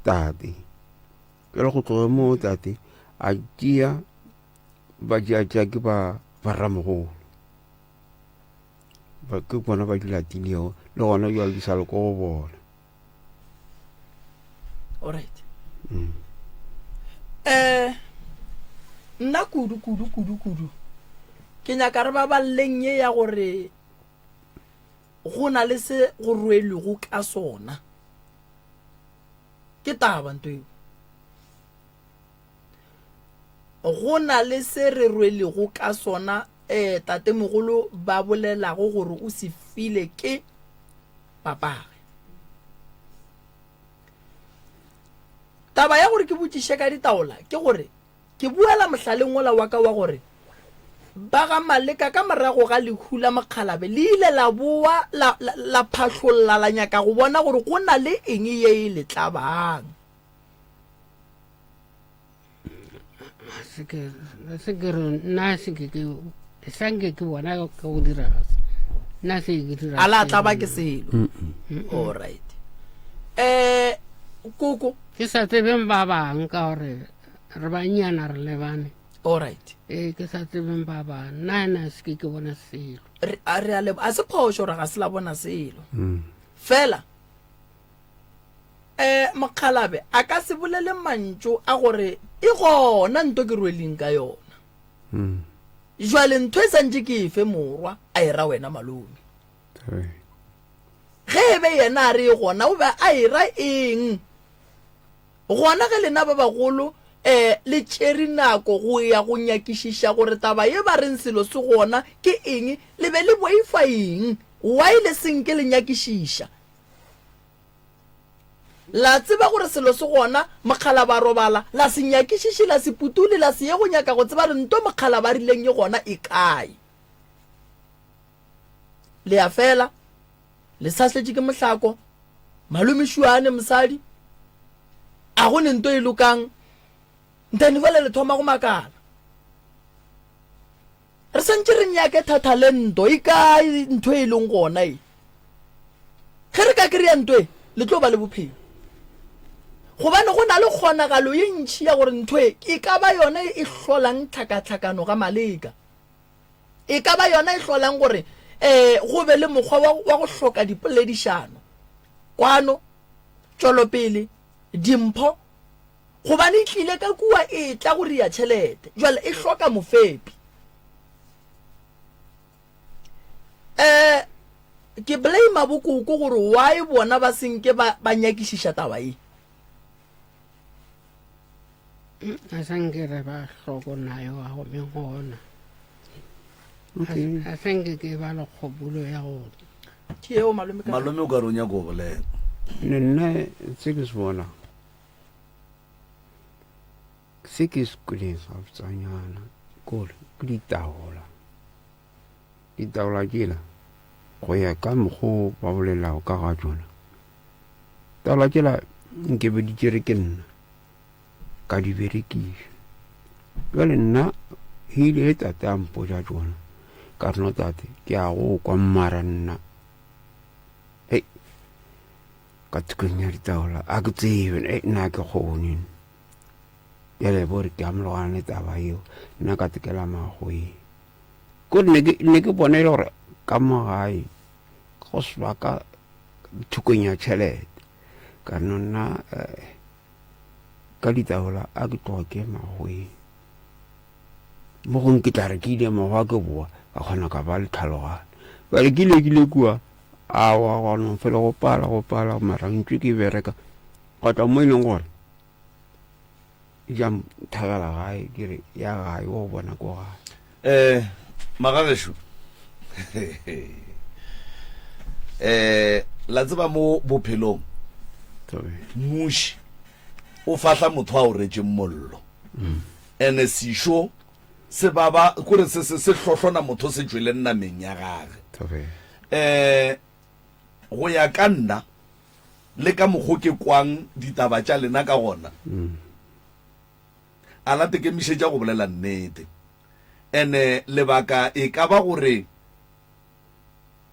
tate jale go tloge moo tate a tšea ba tšea tšea ke ba baramogolo ba ke bona ba di latilego le gona jale di sa le ko go bona alright mm. eh nna kudu kudu kudu kudu ke nyaka re baballeng ye ya gore Go na le se go rwelwego ka sona. Ke taba nto eo. Go na le se re rwelego ka sona, eh, tatemogolo ba bolelago gore o se file ke papage. Taba ya gore ke botšiše ka ditaola ke gore Ke boela mohlaleng wola wa ka wa gore ba ga Maleka ka morago ga lehu la mokgalabe le ile la boa la, la, la phahlolla la nyaka go bona gore go na le eng ye e le tlabang. Se ke, se ke re nna se ke ke sa nke ke bona ka go diraga se. Nna se ke dira. A la tlaba ke selo. All right. Eh koko. Ke sa tsebeng ba bang ka gore re bannyana re lebane alright ee ke sa tsebeng ba ba nna ena se ke ke bona selo re a re a lebo a se phošo gore ga se la bona selo mm. fela eh mokgalabe a ka se bolele mantšu a gore e gona nto ke rweleng ka yona mm. jwale ntho e santše ke efe morwa a e ra wena malome ge e be yena a re e gona o be a e ra eng Gona ge lena ba bagolo Um le tšere nako go ya go nyakišiša gore taba ye ba reng selo se gona ke eng, le be le boifa eng? Why le se nke le nyakišiša? La tseba gore selo se gona, mokgalaba a robala, la se nyakišiše, la se putule, la se ye go nyaka go tseba re nto mokgalaba a rileng e gona e kae. Le ya fela, le sahletše ke mohlako, malome Shuane mosadi, a go ne nto e lokang, ntane jwale le thoma go makala. Re santše re nyake thathalento, e kae ntho e leng gona e? Ge re ka kry-a nto e, le tlo ba le bophelo. Gobane go na le kgonagalo ye ntši ya gore ntho e e ka ba yona e hlolang tlhakatlhakano ga maleka. E ka ba yona e hlolang gore um go be le mokgwa wa, wa go hloka dipoledišano, kwano, tšwelopele, dimpho, gobane e tlile ka kua e tla go ria tšhelete, jwale e hloka mofepi. Um ke blame bokoko gore why bona ba senke ba, ba nyakišiša taba ye. A sa nke re ba hloko nayo ga go be gona. Okay. A sa nke ke ba le kgopolo ya gore. Ke eo malome ka. Malome o ka re o nyaka go bolela. Ne nna se ke se bona se ke se kweleng gabotsanyana kore ke ditaola ditaola tšela go ya ka mokgo ba bolelago ka ga tšona taola tšela nke be di tšere ke nna ka di berekiša jale nna ile ge tate a mpotša tšona ka re no tate ke a go kwa mmara nna hei ka thokong ya ditaola a ke tsebe e nna ke kgone bjale bo re ke amologana le taba eo nna ka tekela magoeng kore ne ke bona e le gore ka mo gae go seba ka thokong ya tšhelete ka no nna eh, ka ditaola a ke tloga ke magoeng mo gong ke tla re ke ile magoa ke boa ka kgona ka ba le tlhalogano bjale ke ile ke ile kua awa gona fela go pala go pala mara ntse ke bereka go tla mo e leng gore ja thabela gae ke re ya gae o bona ko gae eh magagešo eh la tseba mo bophelong muši o fahla motho a o retšeng mollo mm. ene sešo se baba kore se se se hlohlona motho se tšwele nameng ya gage eh go ya ka nna le ka mokgo ke kwang ditaba tša lena ka gona mm. a la tekemišetša go bolela nnete ene lebaka e ka ba gore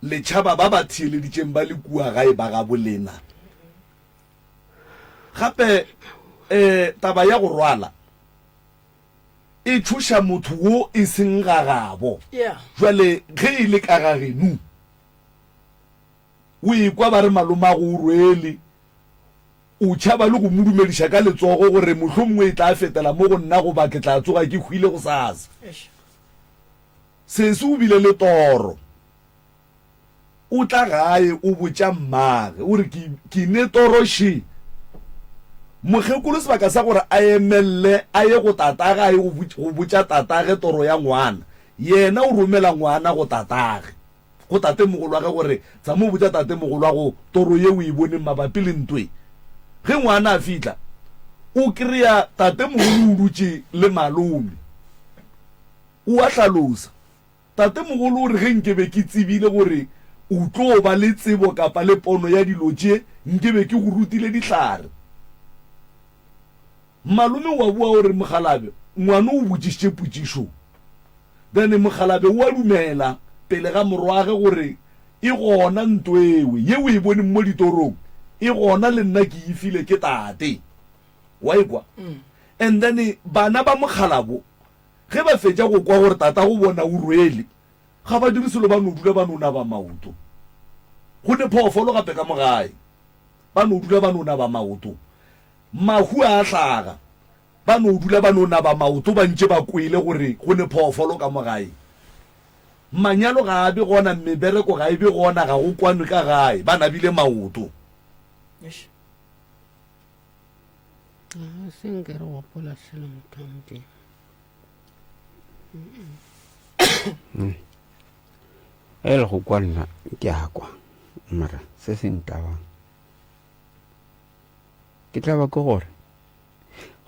le tšhaba ba ba theeleditšeng ba le kua gae ba gabo lena gape um taba ya go rwala e tšhoša motho wo e seng ga gabo. Jwale ge e le ka ga geno, o ekwa ba re malomago o rwele, o tšhaba le go mo dumediša ka letsogo gore mohlomongwe e tla fetela mo go nna goba ke tla tsoga ke hwile gosasa. Sesi o bile le toro. O tla gae o botša mmage o re, Ke, ke ne toro še. Mokgekolo sebaka sa gore a emelle a ye go tatage a ye go, go botša tatage toro ya ngwana, yena o romela ngwana go tatage, go tatemogolwage gore tsama o botša tatemogolwago toro ye o e boneng mabapi le ntwe. Ge ngwana a fihla, o kry-a tatemogolo o dutše le malome. O a hlalosa. Tatemogolo o re, Ge nke be ke tsebile gore o tlo ba le tsebo kapa le pono ya dilo tše, nke be ke go rutile dihlare. Malome o a boa o re, Mokgalabje, ngwano o botšišitše potšišo. Then mokgalabje o a dumela pele ga morwage gore e gona nto ewe ye o e boneng mo ditorong, e gona le nna ke e file ke tate. Wa e kwa? And then bana ba mokgalabo Ge ba fetša go kwa gore tatago bona o rwele, ga ba dire selo ba no dula ba no naba maoto. Go ne phoofolo gape ka mo gae, ba no dula ba no naba maoto. Mahu a a hlaga, ba no dula ba no naba maoto ba ntše ba kwele gore go ne phoofolo ka mo gae. Manyalo ga a be gona, mebereko ga e be gona, ga go kwanwe ka gae, ba nabile maoto. Ga se nke re gopola selo motho wa Modimo. E le go kwa nna ke a kwa mara se se ntabang ke tla ba ke gore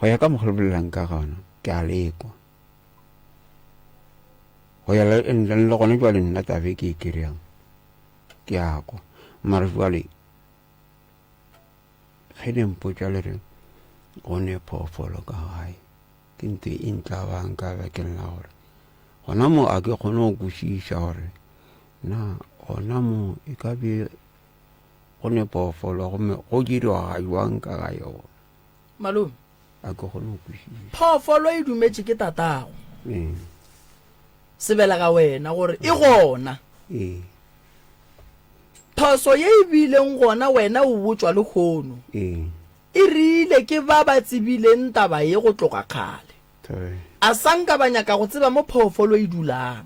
go ya ka mokgwa le bolelang ka gona ke a lekwa go ya le le gone jwale nna tabe ke e kry-ang ke a kwa mara jwale ge le mpotša le re go ne phoofolo ka gae ke ntho e ntlabang ka bakeng la gore gona mo a ke kgone go kwešiša gore na gona mo e ka be go ne phoofolo gomme go dirwa jwang ka ga yona. Malome. A ke kgone go kwešiša. Phoofolo e dumetše ke tatago. Ee. Sebelega wena gore e gona. Ee. Phoso ye e bileng gona wena o botšwa lehono. Ee. E rile ke ba ba tsebileng taba ye go tloga kgale. A sa nka ba nyaka go tseba mo phoofolo e dulang.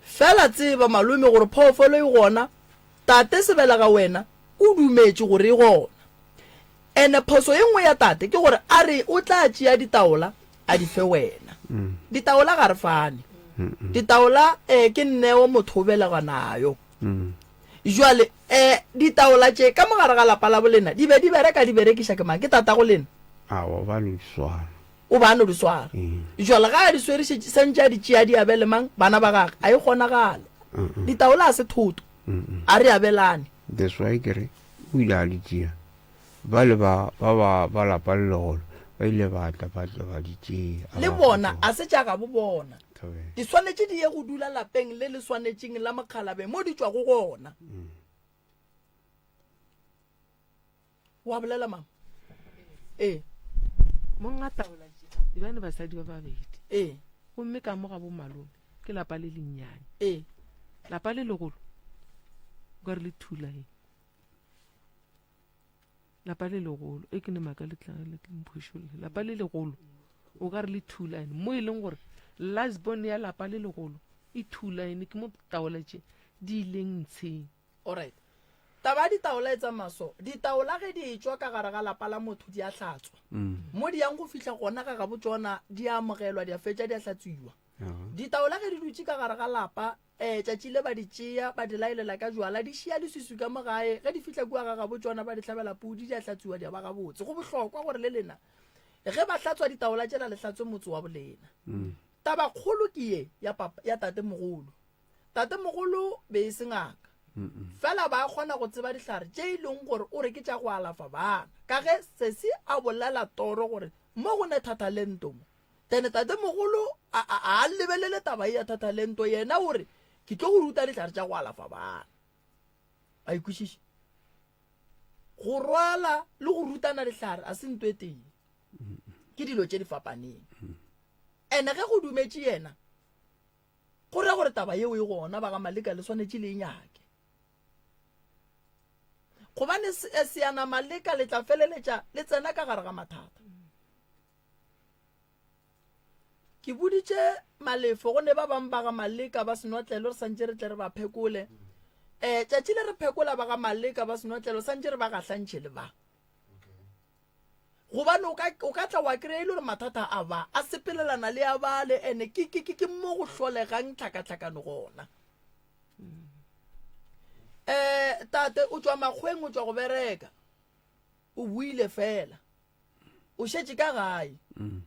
Fela tseba malome gore phoofolo e gona, tate sebelega wena o dumetše gore e gona. Ene phoso ye nngwe ya tate ke gore a re o tla tšea ditaola a di fe wena. Ditaola ga re fane. Ditaola eh, ke neo motho o belegwa nayo. Jwale eh, ditaola tše ka mo gare ga lapa la bolena di be di bereka di berekiša ke mang? Ke tatago lena? Aowa, ba no di swara. O ba a no di swara. Jwale ga a di swere šetše santše a di tšea di abele mang? Bana ba gage. A e kgonagale. Ditaola a se thoto. A re abelane. That's why ke re o ile a di tšea. Bale ba ba ba ba lapa le legolo ba ile ba tla ba tla ba di tšea. Le bona a se tša gabo bona. Di swanetše di ye go dula lapeng le le swanetšeng la mokgalabeng mo di tšwago gona. Wa bolela mama? Ee. Monga taola tše e bane basadi ba babedi. Ee. Gomme ka mo ga bo malome ke lapa le lennyane. Ee. Lapa le legolo o ka re le thulaeng. Lapa le legolo e ke ne maka le tla le mphošolle. Lapa le legolo o ka re le thulaeng mo e leng gore last born ya lapa le legolo e thulaene ke mo taola tše di ileng ntsheng. Alright. Taba ya ditaola e tsamaya so. Ditaola ge di etšwa ka gare ga lapa la motho di a hlatswa. Mo di yang go fihla gona ga gabo tšona di a amogelwa di a fetša di a hlatswiwa. Ditaola ge di dutše ka gare ga lapa um tšatši le ba di tšea ba di laelela ka jwala di šia leswiswi ka mo gae. Ge di fihla kua ga gabo tšona ba di hlabela pudi di a hlatswiwa di a ba gabotse. Go bohlokwa gore le lena ge ba hlatswa ditaola tšela le hlatswe motse wa bolena. Tabakgolo ke ye ya papa ya tatemogolo. Tatemogolo be e se ngaka, fela ba kgona go tseba dihlare tše e leng gore o re ke tša go alafa bana. Ka ge sesi a bolela toro gore mo go ne thathalento mo, then tatemogolo a, a, a lebelele taba ye ya thathalento, yena o re ke tlo go ruta dihlare tša go alafa bana. A ikwešiše? Go rwala le go rutana dihlare a se nto e tee, ke dilo tše di fapaneng. Ene ge go dumetše yena, Go ra gore taba yeo e gona, ba ga Maleka le swanetše le e nyake. Gobane eh, seana Maleka le tla feleletša le tsena ka gare ga mathata. Ke boditše Malefo go ne ba bang ba ga Maleka ba senotlelo re santše re tle re ba phekole. Eh, tšatši le re phekola ba ga Maleka ba senotlelo santše re ba gahlantšhe le ba. Gobane o ka, o ka tla wa kry-a e le gore mathata a ba a sepelelana le a bale, ene ke, ke, ke, ke mo go hlolegang tlhakatlhakano gona. Um tate o tšwa makgweng, o tšwa go bereka, o buile fela, o šetše ka gae. Um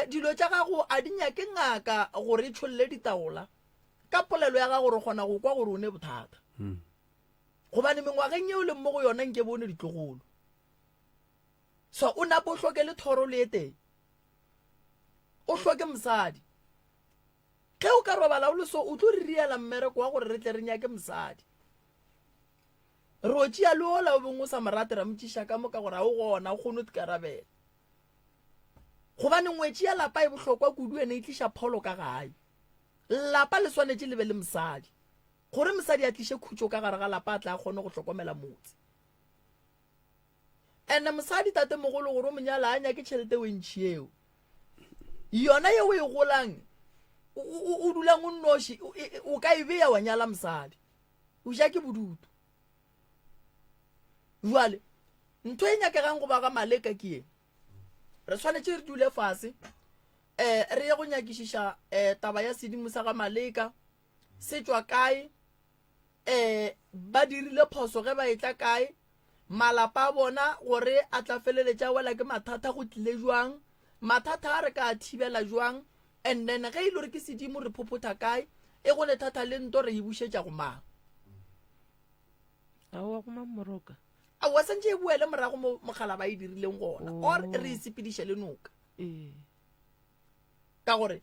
dilo tša gago a di nyake ngaka gore e tšholle ditaola. Ka polelo ya gago re kgona go kwa gore o ne bothata. Gobane mengwageng yeo leng mo go yona nke bone ditlogolo. So o nape o hloke le thoro le e tee. O hloke mosadi. Ge o ka robala o le so o tlo re riela mmereko wa gore re tle re nyake mosadi. Re o tšea le ola o beng o sa mo rate ra mo tšiša ka mo ka gore ga o gona o kgone go ikarabela. Gobane ngwetši ya lapa e bohlokwa kudu ene e tliša pholo ka gae. Lapa le swanetše le be le mosadi. Gore mosadi a tliše khutšo ka gare ga lapa a tle a kgone go hlokomela motse. Ene mosadi tatemogolo gore o mo nyala a nyake tšhelete o e ntšhi eo. Yona ye o e golang o dulang o nnoši o ka e beya wa nyala mosadi. O ja ke bodutu. Jwale ntho e nyakegang go ba ga Maleka ke ye. Re swanetše re dule fase um re ye go nyakišiša um taba ya sedimo sa ga Maleka se tšwa kae, um ba dirile phoso ge ba etla kae, malapa a bona gore a tla feleletša a wela ke mathata go tlile jwang, mathata a re ka a thibela jwang, and then ge e le gore ke sedimo re phophotha kae, e go ne thata le nto re e bušetša go mang. Aowa go mang moroka? Aowa santše e boele morago mo mogala ba e dirileng gona or re e sepediše le noka. Ee. Ka gore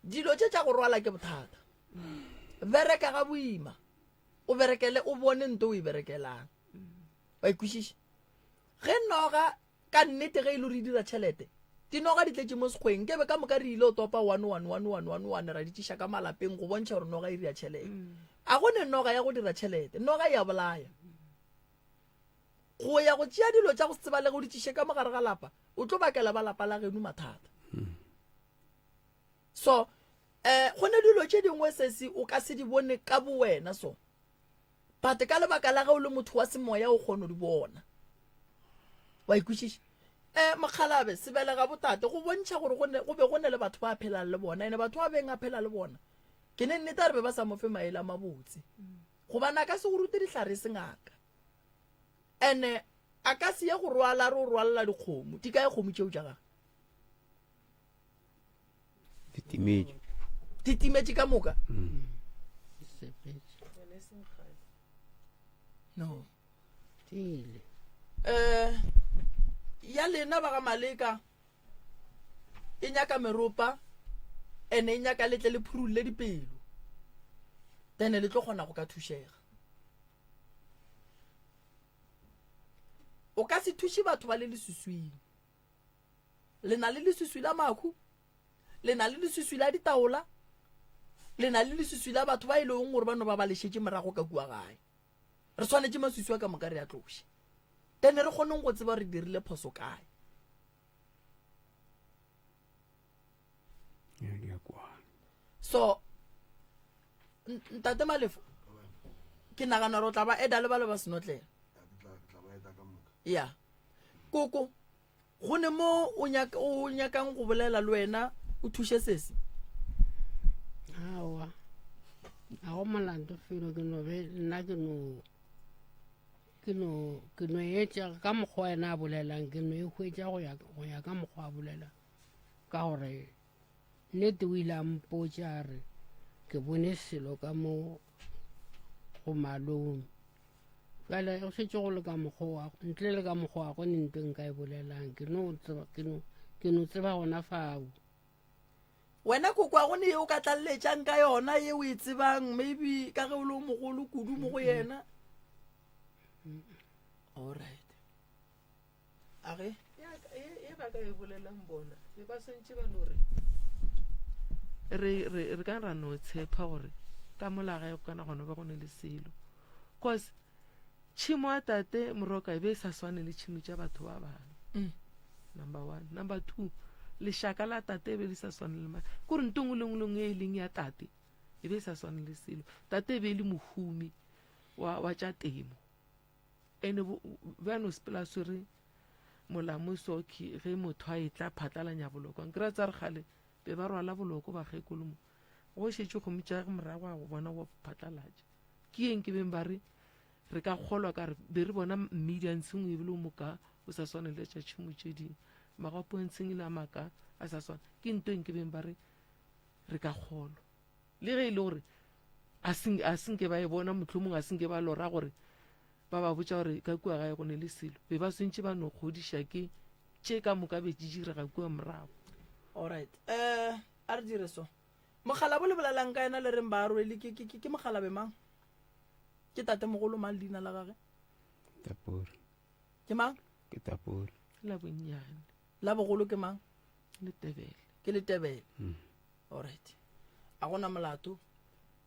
dilo tše tša go rwala ke bothata. Bereka ga boima. O berekele o bone nto o e berekelang. Wa ikwešiša? Ge noga ka nnete ge e le gore e dira tšhelete, dinoga di tletše mo sekgweng, nke be ka moka re ile o topa one one one one one one ra di tšiša ka malapeng go bontšha gore noga e dira tšhelete. A go ne noga ya go dira tšhelete, noga e a bolaya. Go ya go tšea dilo tša go se tsebalege o di tšiše ka mogare ga lapa, o tlo bakela ba lapa la geno mathata. So, eh, go ne dilo tše dingwe sesi o ka se di bone ka bowena so. But ka lebaka la ge o le motho wa semoya o kgona go di bona. Wa ikwešiša? Eh, mokgalabe, sebelega botate, go bontšha gore go ne, go be go ne le batho ba phelang le bona, ene batho ba beng a phela le bona, ke ne nnete a re be ba sa mo fe maele a mabotse. Gobane a ka se go rute dihlare e se ngaka. Ene a ka se ye go rwala re o rwalela dikgomo. Di kae kgomo tšeo tša gagwe? Di timetše. Di timetše ka moka? Mm. No. Tile. Eh ya lena ba ga Maleka e nyaka meropa ene e nyaka letle le phurulle dipelo. Then le tlo kgona go ka thušega. O ka se thuše batho ba le lesuswing. Le na le leswiswi la mahu, le na le leswiswi la ditaola, le na le leswiswi la batho ba e leng gore ba no ba ba lešetše morago ka kua gae. Re swanetše maswiswi a ka moka re a tloše. Then re kgoneng go tseba re dirile phoso kae. So, Ntate Malefo, ke nagana gore o tla ba eda le ba le ba senotlela. Ya. Koko, go ne mo o nyaka o nyakang go bolela le wena o thuše sesi aowa ga go molato felo ke no be nna ke no ke no ke no etša ka mokgwa wena a bolelang ke no e hwetša go ya go ya ka mokgwa a bolelang ka gore nnete o ile a mpotša a re ke bone selo ka mo go malome Bjale go šetše go le ka mokgwa wa ntle le ka mokgwa wa go ne nto nka e bolelang ke no tseba ke no ke no tseba gona fao. Wena koko a go ne ye o ka tlaleletšang ka yona ye o e tsebang maybe ka ge o le o mogolo kudu mo go yena? All right. A ge? Ye ba ka e bolelang bona be ba swantše ba no re re re re ka ra no tshepa gore ka mola gae go kana gona ba go ne le selo cause tšhimo ya tate moroka e be e sa swane le tšhimo tša batho ba bangwe mm. number one number two lešaka la tate e be le sa swane le ma kore nto ngwe le ngwe le ngwe e leng ya tate e be e sa swane le selo tate e be e le mohumi wa, wa tša temo ene ba no sepela swere molamo soki ge motho a etla phatlalanya boloko nkry tsa re gale be ba rwala boloko bakgekolo mo go šetše kgomo tša morago a go bona wa phatlalatša ke eng ke beng ba re re ka kgolwa ka re be re bona mmidi a ntsheng o ebile o moka o sa swane le tša tšhimo tše dingwe magapo a ntsheng e le a maka a sa swane ke nto eng ke beng ba re re ka kgolwa le ge e le gore a senke ba e bona mohlomong a senke ba lora gore ba ba botša gore ka kua gae go ne le selo be ba swantše ba no kgodiša ke tše ka moka be di direga kua morago. Alright um a re dire so. Mokgalabo le bolelang ka yena le reng ba rwele ke ke ke mokgalabe mang? Ke tatemogolo mang leina la gage? Tapuri. Ke mang? Ke Tapuri. La bonnyane. La bogolo ke mang? Letebele. Ke Letebele. Mm. Alright. A gona molato.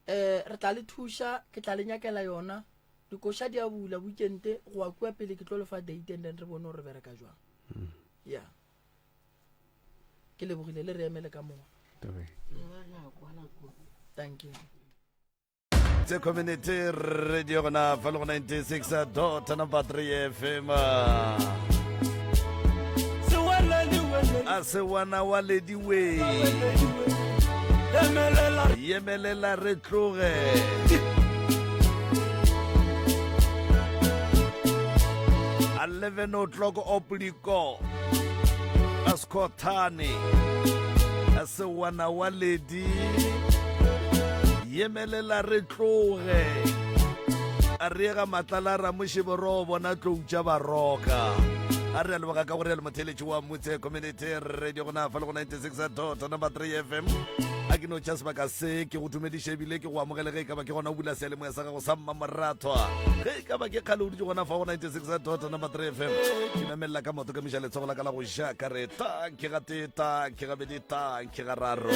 Eh re tla le thuša, ke tla le nyakela yona. Dikoša di a bula weekend go wa kua pele ke tlo le fa date and then re bone gore re bereka jwang. Mm. Yeah. Ke lebogile le re emele ka mola. Thank you. Tse community radio gona fa le go 96 dot number 3 FM. A se wana wa lediwe. Yemelela re tloge. 11 o'clock opliko. Askothane. A se wana wa ledi. Yemelela re tloge. A re ga matlala ramošeboro bona tlou tša baroka. A re a leboga ka gore ya le motheletši wa Motse Community Radio gona fa le go 96 dot number 3 FM. A ke no tša sebaka se ke go dumediše ebile ke go amogele ge e ka ba ke gona o bula seyalemoya sa gago sa mmamorathwa. Ge e ka ba ke kgale o dutše gona fa go 96 dot number 3 FM. Ke namelela ka maoto ka miša letsogo la ka la go ja ka re tanki ga tee tanki gabedi tanki ga raro.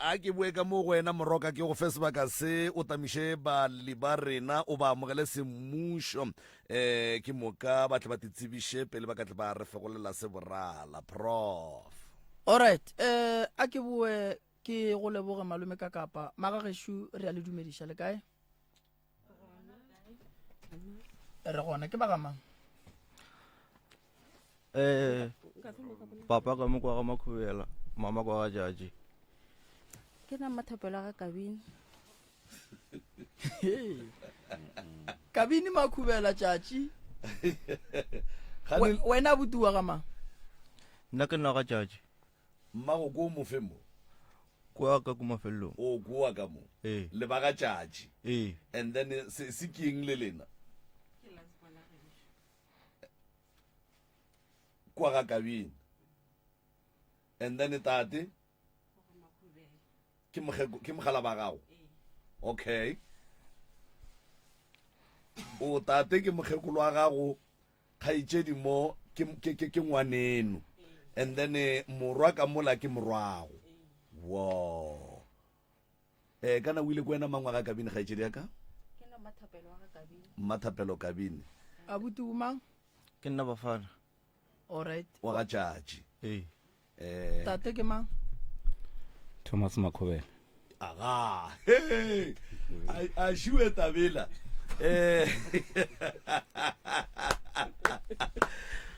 A ke boe ka mo go wena Moroka ke go fe sebaka se o tamiše balli ba rena o ba amogele semmušo um ke moka ba tle ba titsebiše pele ba ka tle ba re fegolela se borala prof. Alright, eh a ke boe ke go leboge malome ka kapa magagešo re a le dumediša le kae? Re gona ke ba ga mang? Eh, papa ka mo kwa ga Makhubela, mama kwa ga Jaji. Ke nna Mmathapelo ga Kabini. Kabini Makhubela Tšatši. Wena abuti wa ga mang? Nna ke nna ga Tšatši. Mmago ko mo fe mo? Kwa ka ko mafelelong. O koa ka mo. Ee. Le ba ga Tšatši. Ee. And then se se ke eng le lena? Kwa ga Kabini. And then tate ke mogeko ke mogala ba gago. Okay. O tate ke mokgekolo wa gago kgaetšedi mo ke ke ke, ke ngwaneno. And then eh, morwa ka mola ke morwago. Wow. Eh kana o ile ko wena mang wa ga Kabini kgaetšedi ya ka? Ke nna Mmathapelo wa ga Kabini. Mmathapelo Kabini. Abuti o mang? Ke nna Bafana. Alright. Wa ga Tšatši. Ee. Eh. Tate ke mang? Thomas Makhobela. Aga. Hey. A a šiwe tabela. Eh.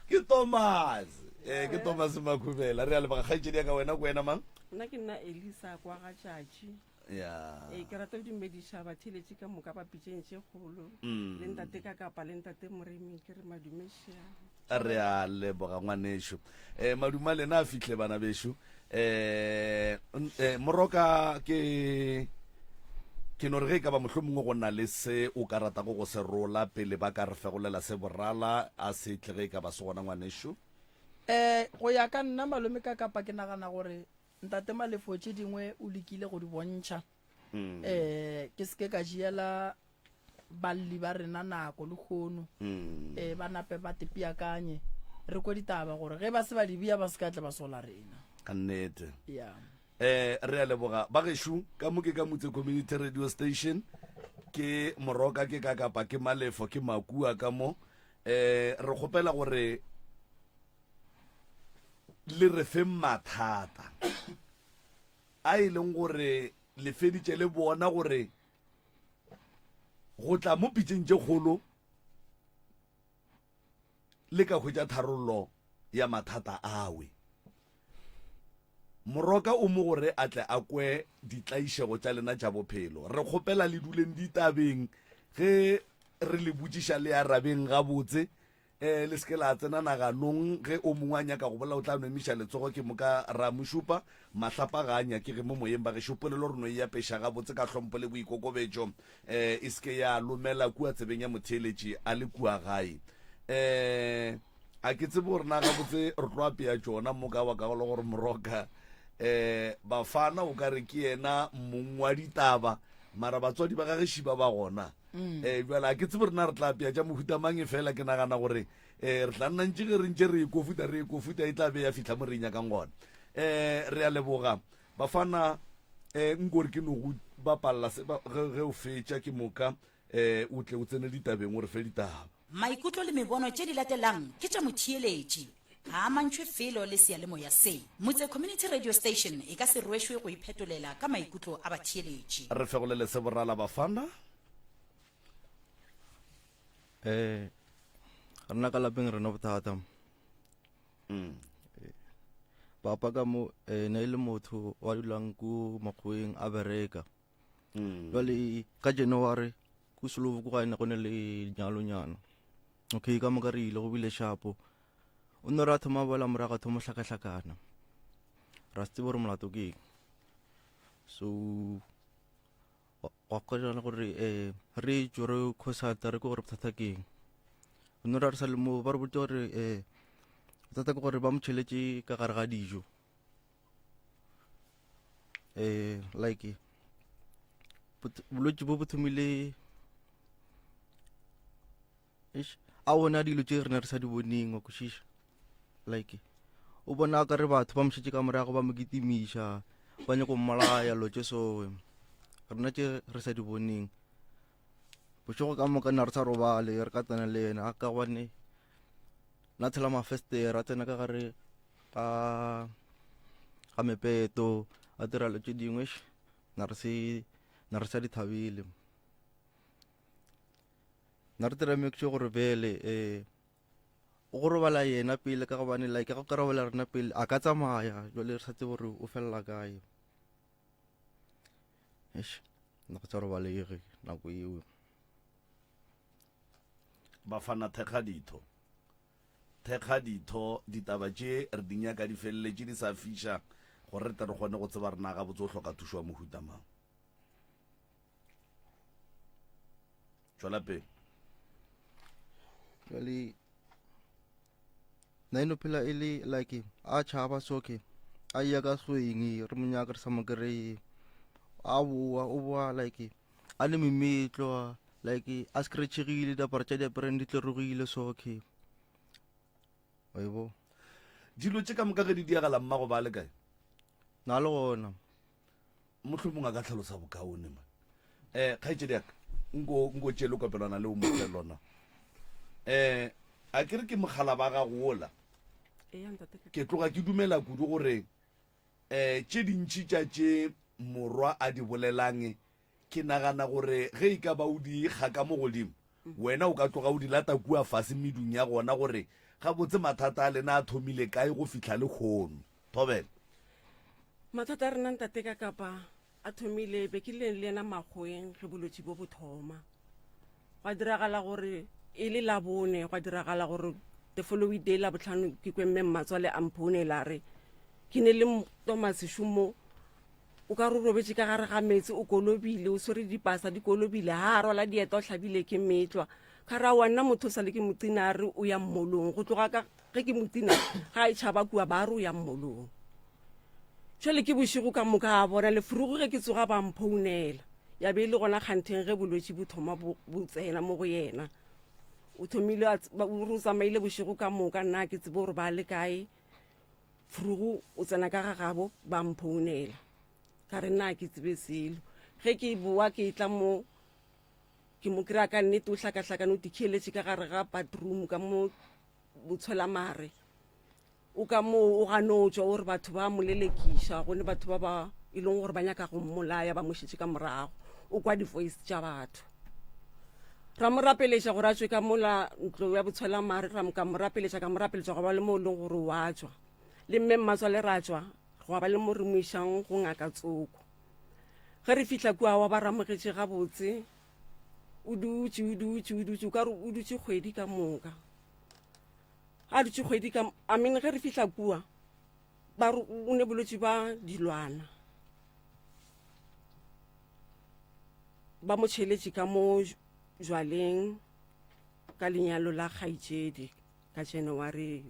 Ke Thomas. Eh ke Thomas Makhubela. Re a leboga kgaetšedi ya ka wena ko wena mang? Nna ke nna Elisa kwa ga Tšatši. Ya. Ee, ke rata go dumediša batheeletši ka moka ba pitšeng tše kgolo Mm. le ntate ka kapa le ntate Moremi ke re madumešea. Re a leboga ngwanešo. Eh maduma lena a fihle bana bešo. Eh eh, moroka ke ke no re ge e ka ba mohlomongwe go na le se o ka ratago go se rola pele ba ka re fegolela se borala a se tle ge e ka ba se gona ngwanešo. Eh go ya ka nna malome ka kapa ke nagana gore Ntate Malefo tše dingwe o lekile go di bontšha. Mm. Eh ke seke ka jiela balli ba rena nako le kgono. Mm. Eh ba nape ba tepiakanye re kwe ditaba gore ge ba se ba di bia ba se ka tle ba sola rena. Ka nnete. Yeah. Eh re a leboga ba gešo ka mo ke ka Motse Community Radio Station ke Moroka ke ka kapa ke Malefo ke Makua ka mo eh re kgopela gore le re feng mathata a e leng gore le feditše le bona gore go tla mo pitšeng tše kgolo le ka hwetša tharollo ya mathata awe. Moroka o mo gore a tle a kwe ditlaišego tša lena tša bophelo. Re kgopela le duleng ditabeng ge re le botšiša le arabeng gabotse. E, le se ke la tsena naganong ge o mongwe a nyaka go bolela o tla no emiša letsogo ke moka ra mo šupa. Mahlapa ga a nyakege mo moyeng bagešo polelo re no e apeša gabotse ka hlompho le boikokobetšo e, e se ke ya lomela kua tsebeng ya motheeletši a le kua gae. E, a ke tsebe gore na gabotse re tlo apea tšona mo ka baka la gore Moroka e, Bafana o ka re ke yena mong wa ditaba mara batswadi ba gage šiba ba gona. um bjale a ke tsebe rena re tla apea tša mohuta mang e fela ke nagana gore um re tla nna ntše ge re ntše re ekofuta re ekofuta e tla be ya fihla mo re e nyakang gona um re a leboga bafana um nkore ke no go bapalela ge o fetša ke moka um o tle o tsene ditabeng o re fe ditaba. Maikutlo le mebono tše di latelang ke tša motheeletši. Ga a mantšhwe felo le seyalemoya se. Motse Community Radio Station e ka se rwešwe go iphetolela ka maikutlo a batheeletši. Re fegolele se borala bafana. Eh, Rena ka lapeng rena bothata. Mm. Papa ka mo eh, ne e le motho wa dulang ko makgoweng a bereka. Mm. Jwale ka January ko Slovo ko gae ne go ne le nyalonyana. Okay, ka moka re ile go bile shapo. O ne ra thoma boela morago a thoma hlakahlakana. Ra se tsebe gore molato ke eng. So gwa kgojana gore um re tšwe re consulta re ke gore bothata ke eng. No ra re sa le moo ba re botse gore um bothata ke gore ba mo tšheletše ka gare ga dijo. Um like bolwetši bo bo thomile eish a bona dilo tše rena re sa di boneng wa kwešiša like o bona ka re batho ba mo šetše ka morago ba mo kitimiša ba nyako mmolaya lo tše so rena tše re sa di boneng bošego ka moka nna re sa robale re ka tsena le yena ka gobane na tshela mafestere a tsena ka gare ga ga mepeto a dira lo tše dingwe na re se na re sa di thabele Na re dira make sure gore bele eh o go robala yena pele ka gobane like go ka robala rena pele a ka tsamaya jwale re sa tsebe gore o felela kae. Eish, nna go sa robalege nako eo. Bafana thekga ditho. Thekga ditho, ditaba tše re di nyaka di feleletše di sa fiša gore re tle re kgone go tseba re na gabotse o hloka thušo ya mohuta mang. Tšwela pele. Jwale nna e no phela e le like a tšhaba soke a ya ka sweng re mo nyaka re sa mo kry-e a boa o boa like a le memetlo like a scratchegile diaparo tša diapereng di tlerogile soke wa e bo Dilo tše ka moka ge di diagala mmago ba le kae? Na le gona. Mohlomong a ka hlalosa bokaone man. Eh kgaetšedi ya ka nko nko tšee lekopelwana leo mo fe lona. Eh a ke re ke mogala ba gago ola. Eya ntate ka Ke tloga ke dumela kudu gore eh tše dintši tša tše morwa a di bolelang Ke nagana gore ge e ka ba o di kga ka mo godimo, wena o ka tloga o di lata kua fase medung ya gona gore gabotse mathata a lena a thomile kae go fihla lehono. Thobela. Mathata a rena ntate ka kapa a thomile be ke le le yena makgoweng ge bolwetši bo bo thoma. Gwa diragala gore e le Labone, gwa diragala gore the following day Labohlano ke kwe mme mmatswale a mphounela a re ke ne le Thomas Šumo o ka re o robetše ka gare ga meetse o kolobile o swere dipasa di kolobile ha a rwala dieta o hlabile ke metlwa ka ra wa nna motho o sa le ke motina a re o ya mmolong go tloga ka ge ke motina ga e tšhaba kua ba re o ya mmolong jale ke bošego ka moka a bona lefurugo ge ke tsoga ba mphounela ya be e le gona kgantheng ge bolwetši bo thoma bo tsena mo go yena o thomile o tsamaile bošego ka moka nna ke tsebe gore ba le kae Frugu o tsena ka ga gabo ba mphounela ka re nna ke tsebe selo ge ke boa ke tla mo ke mo kry-a ka nnete o hlakahlakane o tikheletše ka gare ga bathroom ka mo botshwela mare o ka moo o gano tšwa o re batho ba mo lelekiša gone batho ba ba e leng gore ba nyaka go mmolaya ba mo šetše ka morago o kwa di-voice tša batho Ra mo rapeletša gore a tšwe ka mola ntlo ya botshwelamare, ra ka mo rapeletša ka mo rapeletša gwa ba le mo e leng gore wa tšwa. Le mme mmatswale ra tšwa gwa ba le mo re mo išang go ngaka tsoko. Ge re fihla kua wa ba ramogetše gabotse, o dutše o dutše o dutše o ka re o dutše kgwedi ka moka. A dutše kgwedi ka I mean ge re fihla kua ba re o ne bolwetši ba dilwana. Ba mo tšheletše ka mo jwaleng ka lenyalo la kgaetšedi ka January.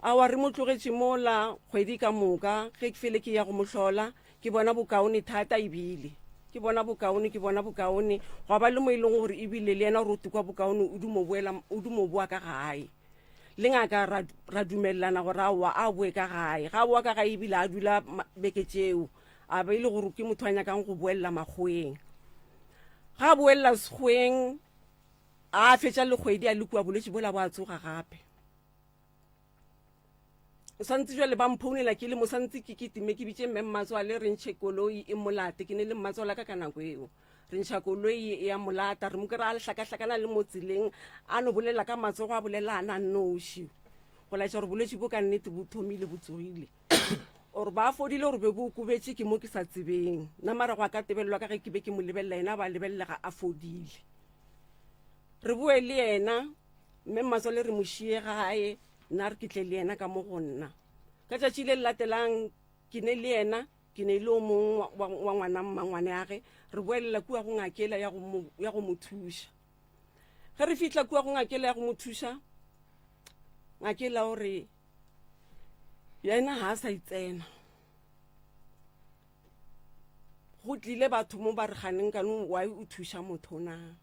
Awa re mo tlogetše mola kgwedi ka moka ge ke fele ke ya go mo hlola ke bona bokaone thata ebile ke bona bokaone ke bona bokaone gwa ba le mo e leng gore ebile le yena gore o tukwa bokaone o dumo boela o dumo boa ka gae le ngaka ra, ra dumelelana gore aowa a boe ka gae ga a boa ka gae ebile a dula beke tšeo a be e le gore ke motho a nyakang go boelela makgoweng ga a boelela sekgoweng a fetša le kgwedi a le kua bolwetši bola bo a tsoga gape o santse jale ba mphounela ke le mo santse ke kitime ke bitše mme mmatswale re ntšhe koloi e molate ke ne le mmatswala ka ka nako eo. Re ntšha koloi e ya molata, re mo kry-a a le hlakahlakana le mo tseleng, a no bolela ka matsogo, a bolela a na nnoši. Go laetša gore bolwetši bo ka nnete bo thomile bo tsogile. Or ba fodile gore be bo okobetše ke mo ke sa tsebeng. Nna mara go a ka tebelelwa ka ge ke be ke mo lebelela yena ba lebelelega a fodile. Re boe le yena mme mmatswale re mo šie gae, nna re ke tle le yena ka mo go nna. Ka tšatši le le latelang ke ne le yena ke ne le o mongwe wa, wa ngwana mmangwane age re boelela kua go ngakela ya go mo, ya go mo thuša ge re fihla kua go ngakela ya go mo thuša ngakela o re yena ga a sa itsena go tlile batho mo ba re ganeng kano why o thuša motho na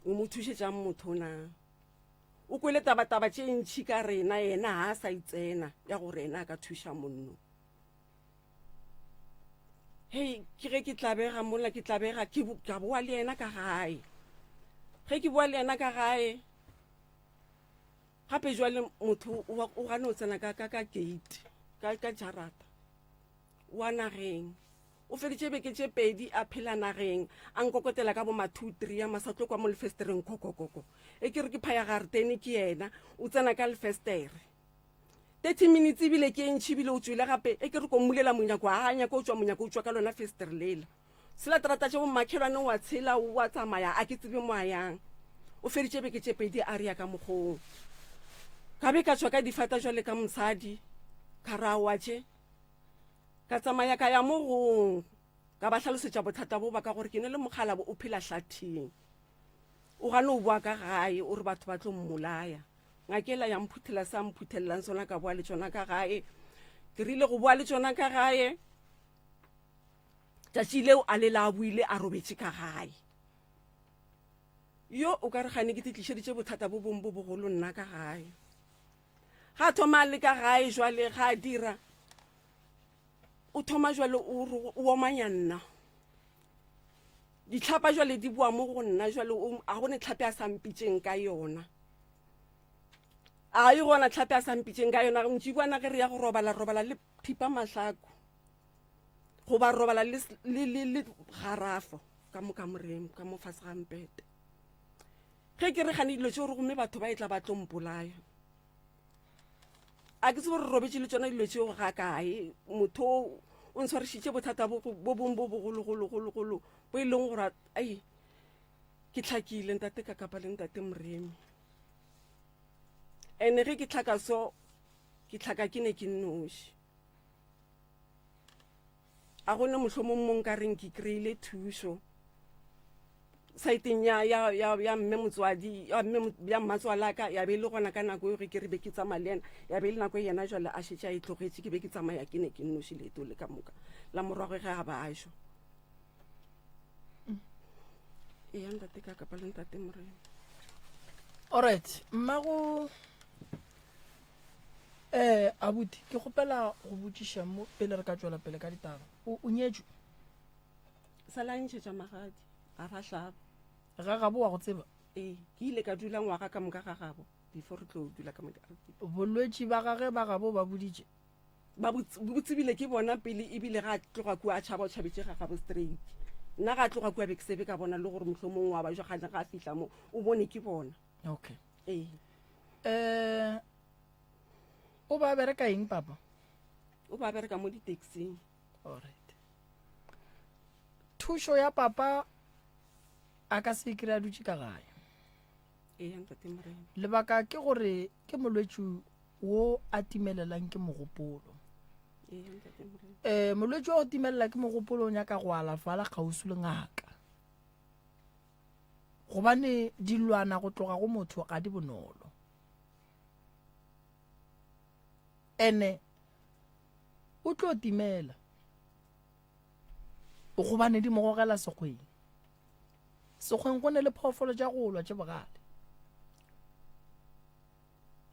o mo thušetšang motho na o kwele tabataba tše ntšhi ka rena yena ga a sa itsena ya gore yena a ka thuša monno hei ke ge ke tlabega mola ke tlabega ke ka boa le yena ka gae ge ke boa le yena ka gae gape jwale motho o gane o tsena ka ka ka gate ka ka jarata wa nageng o feditše beke tše pedi a phela nageng a nkokotela ka bo ma 2 3 a masatlo kwa mo lefestereng kokokoko e ke re ke phaya garetene ke yena o tsena ka lefestere 30 minutes ebile ke e ntšhi ebile o tswile gape e ke re ko mmulela monyako a nyako o tswa monyako o tswa ka lona festere lela sela terata tše bommakhelwane wa tshela wa tsamaya a ke tsebe mo a yang o feditše beke tše pedi a re ya ka mokgong ka be ka tswa ka difata jwale ka mosadi ka ra wa tše ka tsamaya ka ya mo gong ka ba hlalosetša bothata bo ba ka gore ke ne le mokgalabo o phela hlatheng o gane o boa ka gae o re batho ba tlo mmolaya Ngakela ya mphuthela sa mphuthelelang sona ka boa le tšona ka gae. Ke rile go boa le tšona ka gae tšatši leo a lela a buile a robetše ka gae. Yo o ka re gane ke tlišeditše bothata bo bong bo bogolo nna ka gae. Ga thoma a le ka gae jwale ga a dira o thoma jwale o omanya nna. Ditlhapa jwale di boa mo go nna jwale a go ne tlhape a sa mpitšeng ka yona. A e gona tlhape a sa mpitšeng ka yona ntšibwana ge re ya go robala robala le thipa mahlaku goba robala le, le, le, le garafo ka mo kamoreng ka mo fase ga mpete. Ge ke re gane dilo tšeo gore gomme batho ba e tla ba tlo mpolaya. A ke tsebe gore robetše le tšona dilo tšeo ga kae motho o ntshwarišitše bothata bo bongwe bo bogologologologolo bo e leng gore ai ke tlhakile ntate ka kapa le ntate moremi ene ge ke tlhaka so ke tlhaka ke ne ke nnoši a gone mohlomong mo nka reng ke kry-ile thušo saeteng ya ya ya ya mme motswadi ya mme ya mmatswalaka ya be e le gona ka nako eo ge ke re be ke tsamaya le ena ya be e le nako e yena jwale a šetše a e tlogetše ke be ke tsamaya ke ne ke nnoši leeto le ka moka la morwagwe ge a ba a šwa eya ntate ka kapa le ntate morena alright mmago eh abuti ke kgopela go botšiša mo pele re ka tšwela pele ka ditaba o o nyetšwe sa la ntšhetša magadi ga ra hlaba ga gabo wa go tseba ee ke ile ka dula ngwaga ka moka ga gabo before re tlo dula ka mo bolwetši ba gage ba gabo ba boditše ba bo tsebile ke bona pele ebile ga a tloga kua a tšhaba o tšhabetše ga gabo straight nna ga a tloga kua be ke sebe ka bona le gore mohlomong wa ba jwa ga ga a fihla mo o bone ke bona okay ee eh o ba bereka eng papa o ba bereka mo di-taxing alright thušo ya papa a ka se kry a dutše ka gae ee ntate morena lebaka ke gore ke molwetši wo a timelelang ke mogopolo ee ntate morena um molwetši wa go timelela ke mogopolo o nyaka go alafala kgauswi le ngaka gobane dilwana go tloga go motho ga di bonolo ene o tlo timela gobane di mo gogela sekgweng sekgweng go ne le phoofolo tša go lwa tše bogale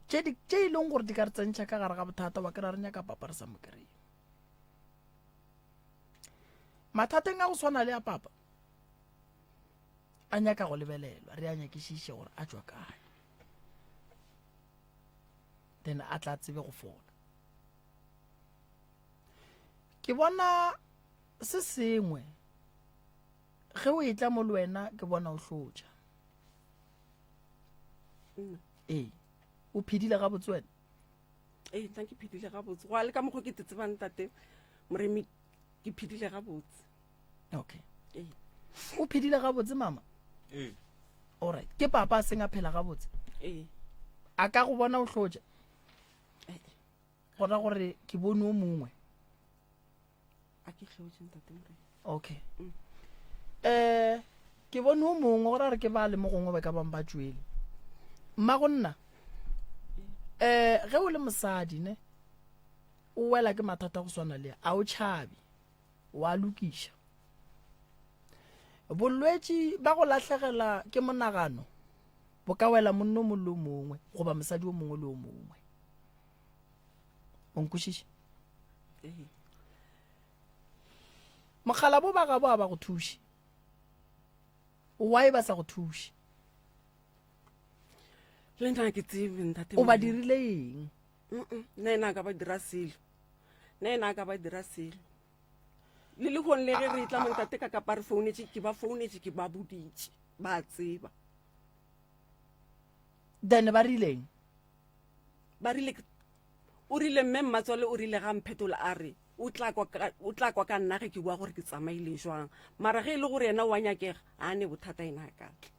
tše e leng gore di ka re tsentšha ka gare ga bothata wa kry-a re nyaka papa re sa mo kry-e mathateng a go swana le a papa a nyaka go lebelelwa re a nyakišiše gore a tšwa kae then a tla tsebe go fola ke bona se sengwe. Ge o etla mo le wena ke bona o hlotša. Ee. O phedile gabotse wena? Ee, nna ke phedile gabotse. Go a le ka mokgwa ke te tsebang tate Moremi ke phedile gabotse. Okay. Ee. O phedile gabotse mama? Ee. Alright. Ke papa a seng a phela gabotse? Ee. A ka go bona o hlotša? Go ra gore ke bone o mongwe. A ke hlotše ntate Moremi. Okay. Mm. Eh ke bone o mongwe go ra re ke ba le mo gongwe ba ka bang ba tšwele. Mma go nna. Eh ge o le mosadi ne o wela ke mathata go swana le a o tšhabe wa lokiša. Bolwetši ba go lahlegela ke monagano bo ka wela monna o mongwe le o mongwe goba mosadi o mongwe le o mongwe. O nkwešiša? Mokgalabo ba gabo a ba go thuše. Why ba sa go thuše? Le nna ke tsebe ntate. O ba dirile eng? Nna ena a ka ba dira selo. Nna ena a ka ba dira selo. Le lehong le ge re tla mo ntate ka kapa re founetše ke ba founetše ke ba boditše ba tseba. Then ba rileng? Ba rile o rile mme mmatswale o rile ga mphetola a re o tla kwa ka, o tla kwa ka nna ge ke bua gore ke tsamaile jwang mara ge e le gore yena wa nyakega a ne bothata ena a ka tla.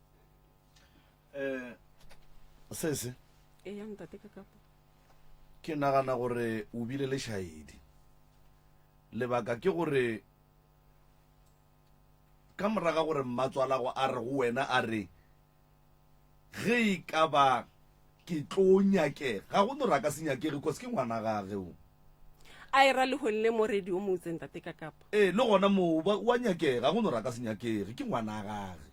Eh sese e ya ntate ka kapa ke nagana gore o bile le šaedi lebaka ke gore ka moraga gore mmatswalago a re go wena a re Ge e ka ba ke tlo nyakega, ga go no re a ka se nyakege cause ke ngwana gage o. A e ra lehong le mo radio motse ntate ka kapa. Ee, le gona moo ba wa nyakega, ga go no re a ka se nyakege, ke ngwana gage.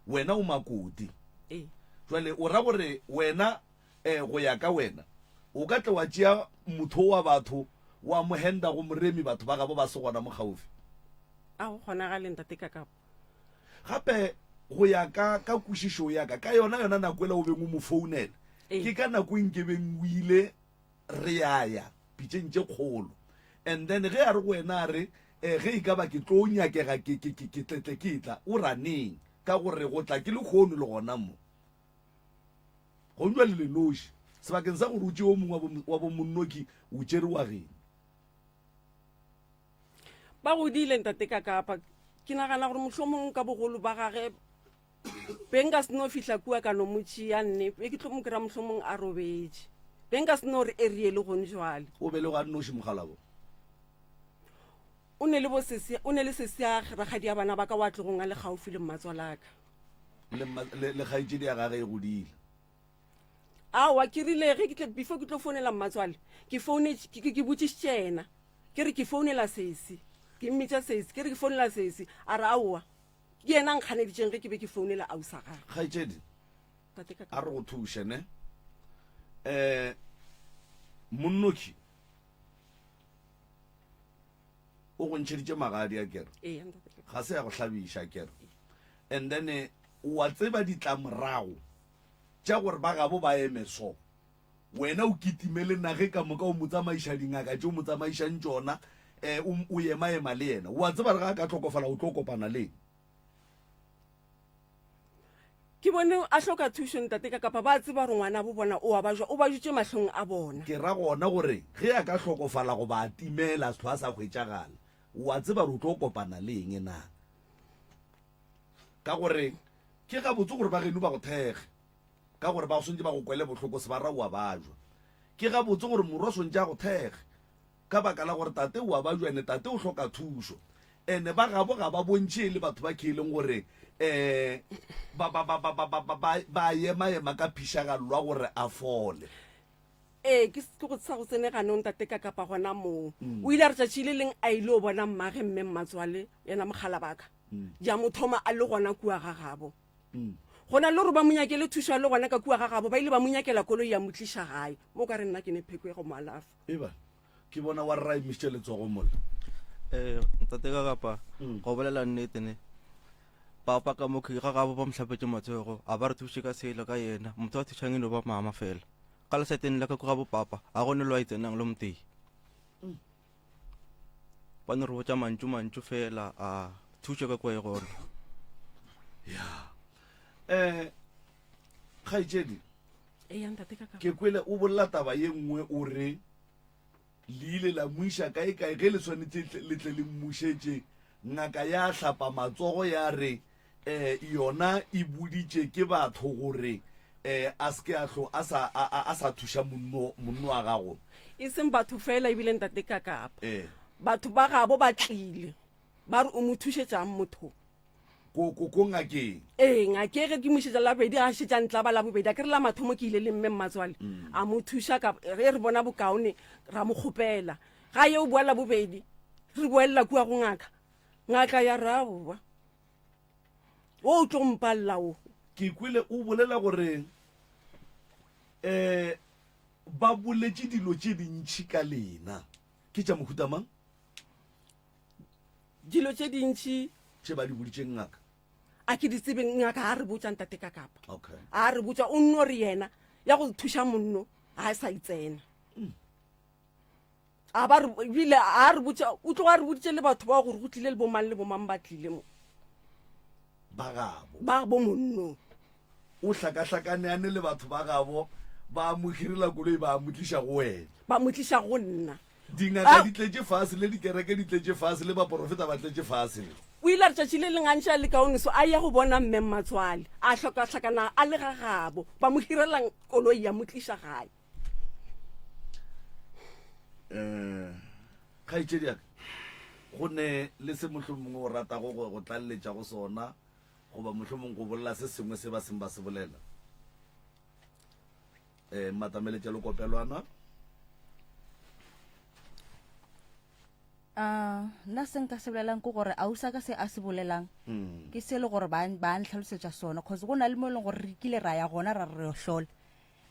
Wena o makoti. Ee. Jwale o ra gore wena eh, go ya ka wena o ka tle wa tšea motho wa batho wa mo henda go moremi batho ba gabo ba se gona mo kgaufi? A go kgonagale ntate ka kapa. Gape go ya ka ka kwešišo ya ka, ka yona yona nako ela o beng o mo founela, ke ka nako e nkebeng o ile re ya ya pitšeng tše kgolo. And then ge a re go wena a re, eh, ge e ka ba ke tlo nyakega ke, ke, ke, ke tletle ke tla, o ra neng? Ka gore go tla ke lehono le gona mo. Gong jwale le noši. Sebakeng sa gore o tšee o mongwe wa bo, wa bo monnoki, o tšere wa geno. Ba godile ntate ka kapa. Ke nagana gore mohlomong ka bogolo ba gage be nka se no fihla kua ka no mo tšea nne be ke tlo mo kry-a mohlomong a robetše. Be nka se no re erie le gone jwale. O belegwe a nnoši mokgalabo? O ne le bo sesi, o ne le sesi ya rakgadi ya bana ba ka wa tlogong a le kgaufi le mmatswalaka. Le mma, le, le kgaetšedi ya gage e godile. Aowa, ke rile ge ke tle, before ke tlo founela mmatswale, ke founetše, ke, ke, ke botšišitše yena. Ke re ke founela sesi, ke mmitša sesi, ke re ke founela sesi, a re aowa, ke yena a nkganeditšeng ge ke be ke founela ausa gagwe. Kgaetšedi, Tate ka a re go thuše ne. Um monnoki o go ntšheditše magadi a kere, Ee, ntate ka. ga se ya go hlabiša kere, and then eh, wa tseba ditlamorago tša gore ba gabo ba eme so. Wena o kitime le nage ka moka o mo tsamaiša dingaka tše o mo tsamaišang tšona, um o, o ema-ema le yena. O a tseba re ga a ka hlokofala o tlo kopana le eng? Ke bone a hloka thušo ntate ka kapa ba tseba gore ngwana bo bona o a ba jwa, o ba jutše mahlong a bona. Ke ra gona gore ge a ka hlokofala goba a timela a se hlwa a sa hwetšagala, o a tseba gore o tlo kopana le eng na? Ka gore ke gabotse gore ba geno ba go thekge. Ka gore ba swantše ba go kwele bohloko, sebara o a bajwa. Ke gabotse gore morwa swantše a go thekge, ka baka la gore tate o a bajwa ene tate o hloka thušo. Ene ba gabo ga ba bontšhe e le batho ba ke e leng gore um ba, ba, ba, ba, ba, ba, ba, ba, ba ema-ema ka phišagallo gore a fole. Ee, ke, ke go sa go tsene ganong tate ka kapa gona moo. O ile a re tšatši le leng a ile o bona mmage mme mmatswale, yena mokgalabaka, ja mo thoma a le gona kua ga gabo. Go na le gore ba mo nyakele thušo a le gona ka kua ga gabo, ba ile ba mo nyakela koloi ya mo tliša gae. Mo ka re nna ke ne pheko ya go mo alafa. Eba, ke bona wa rra emišitše letsogo mola. Eh, ntate ka kapa, go bolela nnete ne. Papa ka mo ga gabo ba mo hlapetše matsogo, a ba re thuše ka selo ka yena. Motho a thušang e no ba mama fela. Ka leseteng la ka kwa gabo papa, a go ne lo a itsenang lo motee. Ba no re botša mantšu mantšu fela, a thušo ka kwa e gona. Ya. Eh kgaetšedi. Eya ntate ka ka. Ke kwele o bolela taba ye nngwe o re le ile la mo iša kae kae ge le swanetše le tle le mmušetše ngaka ya hlapa matsogo ya re eh yona e boditše ke batho gore eh a se ke a hlo a sa a sa thuša monno monno wa gago. E seng batho fela ebile ntate ka kapa. Eh. Batho ba gabo ba tlile ba re o mo thušetšang motho. Ko, ko, ko ngakeng. Ee, ngakeng ge ke mo išetša la bobedi, a šetša ntlaba la bobedi, a ke re la mathomo ke ile le mme mmatswale, mm. a mo thuša ka ge re bona bokaone ra mo kgopela. Ga ye o boa la bobedi, re boelela kua go ngaka. Ngaka ya re aowa. O o tlo mpalela o. Ke kwele o bolela gore eh ba boletše dilo tše dintši ka lena. Ke tša mohuta mang? Dilo tše dintši. Tše ba di boditšeng ngaka. A ke di tsebe, ngaka a re botša ntate ka kapa. Okay. A re botša o nno re yena ya go thuša monno a sa itsena. Mm. A ba re bile a re botša o tloga re boditše le batho ba gore go tlile le bomang le bomang ba tlile mo. Ba gabo. Ba bo monno. O hlakahlakaneane le batho ba gabo ba mo hirela koloi ba mo tliša go wena. Ba mo tliša go nna. Dingaka di tletše fase, le dikereke di tletše fase, le baporofeta ba tletše fase. Le. O ile a re tšatši le leng a ntše a le kaone so a ya go bona mme mmatswale, a hlokahlakana a le ga gabo, ba mo hirela koloi ya mo tliša gae. Um kgaetšedi ya ka, go ne le se mohlomongwe o ratago go go tlaleletša go sona, goba mohlomongwe go bolela se sengwe se ba seng ba se bolela? Eh, mmatameletša lekopelwana. Ah, nna se nka se bolelang ke gore ausa ka se a se bolelang mm. ke se e le gore ba ba ntlhalosetša sona cause go na le mo e leng gore re kile ra ya gona ra re yo hlola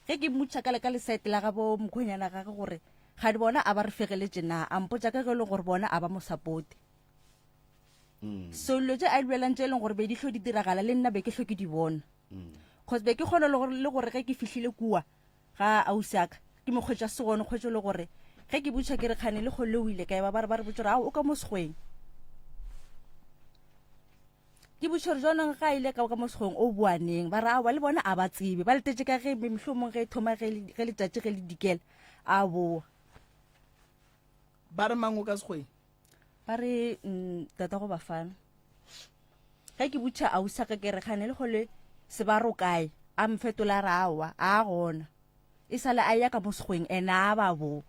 ge ke mmotša ka le ka lesaete la gabo mokgonyana gage gore ga di bona a ba re fegeletše na a mpotša ka ge e leng gore bona a ba mo supporte mm. so dilo tše a di bolelang tše e leng gore be di hlo di diragala le nna be ke hlo ke di bona Cause be ke kgona le gore le gore ge ke fihlile kua ga ausi aka ke mo kgwetša se gone kgwetše le gore ge ke botša ke re kgane le kgole o ile kae ba ba re ba re botša gore ao o ka mo segweng ke botša gore jaanong ga ile ka ka mo segweng o boa neng ba re aowa le bona a ba tsebe ba letetše ka ge mohlomong ge e thoma ge letšatši ge le dikela a boa ba re mang o ka segweng ba re mm, tata go bafana ge ke butšha ausa ka ke re kgane le gole se ba ro kae a mfetola ra awa a gona e sale a ya ka mo segweng ene a ba bo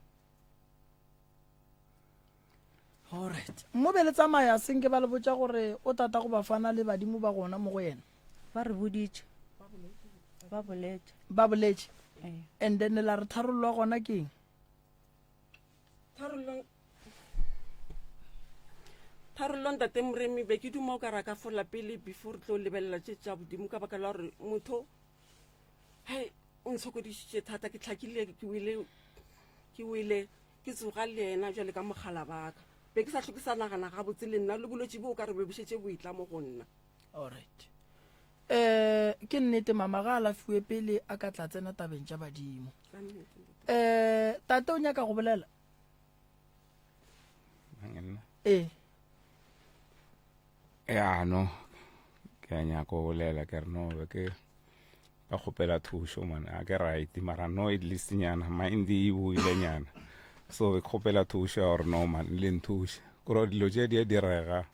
alright mo be le tsamaya senke ba le botša gore o tata go bafana le badimo ba gona mo go yena ba re boditše ba boletše ba boletše and then la re tharollo gona ke eng Tharollo Tharollo ntate Moremi be ke duma o ka ra ka fola pele before re tlo lebelela tše tša bodimo ka baka la gore motho hei o ntshokodišitše thata ke tlhakile ke wele ke wele ke tsoga le yena jale ka mogala baka be ke sa tlho ke sa nagana gabotse le nna le bolwetši bo o ka re be bošetše boitla mo go nna alright eh ke nnete mama ga alafiwe pele a ka tla tsena tabeng tša badimo eh tate o nyaka go bolela ee ya no ke a nyaka go bolela ke re no be ke ba kgopela thušo man a ke right mara no at least nyana mind e boile nyana so ke kgopela thušo ya gore no man le nthuše kore dilo tše di a direga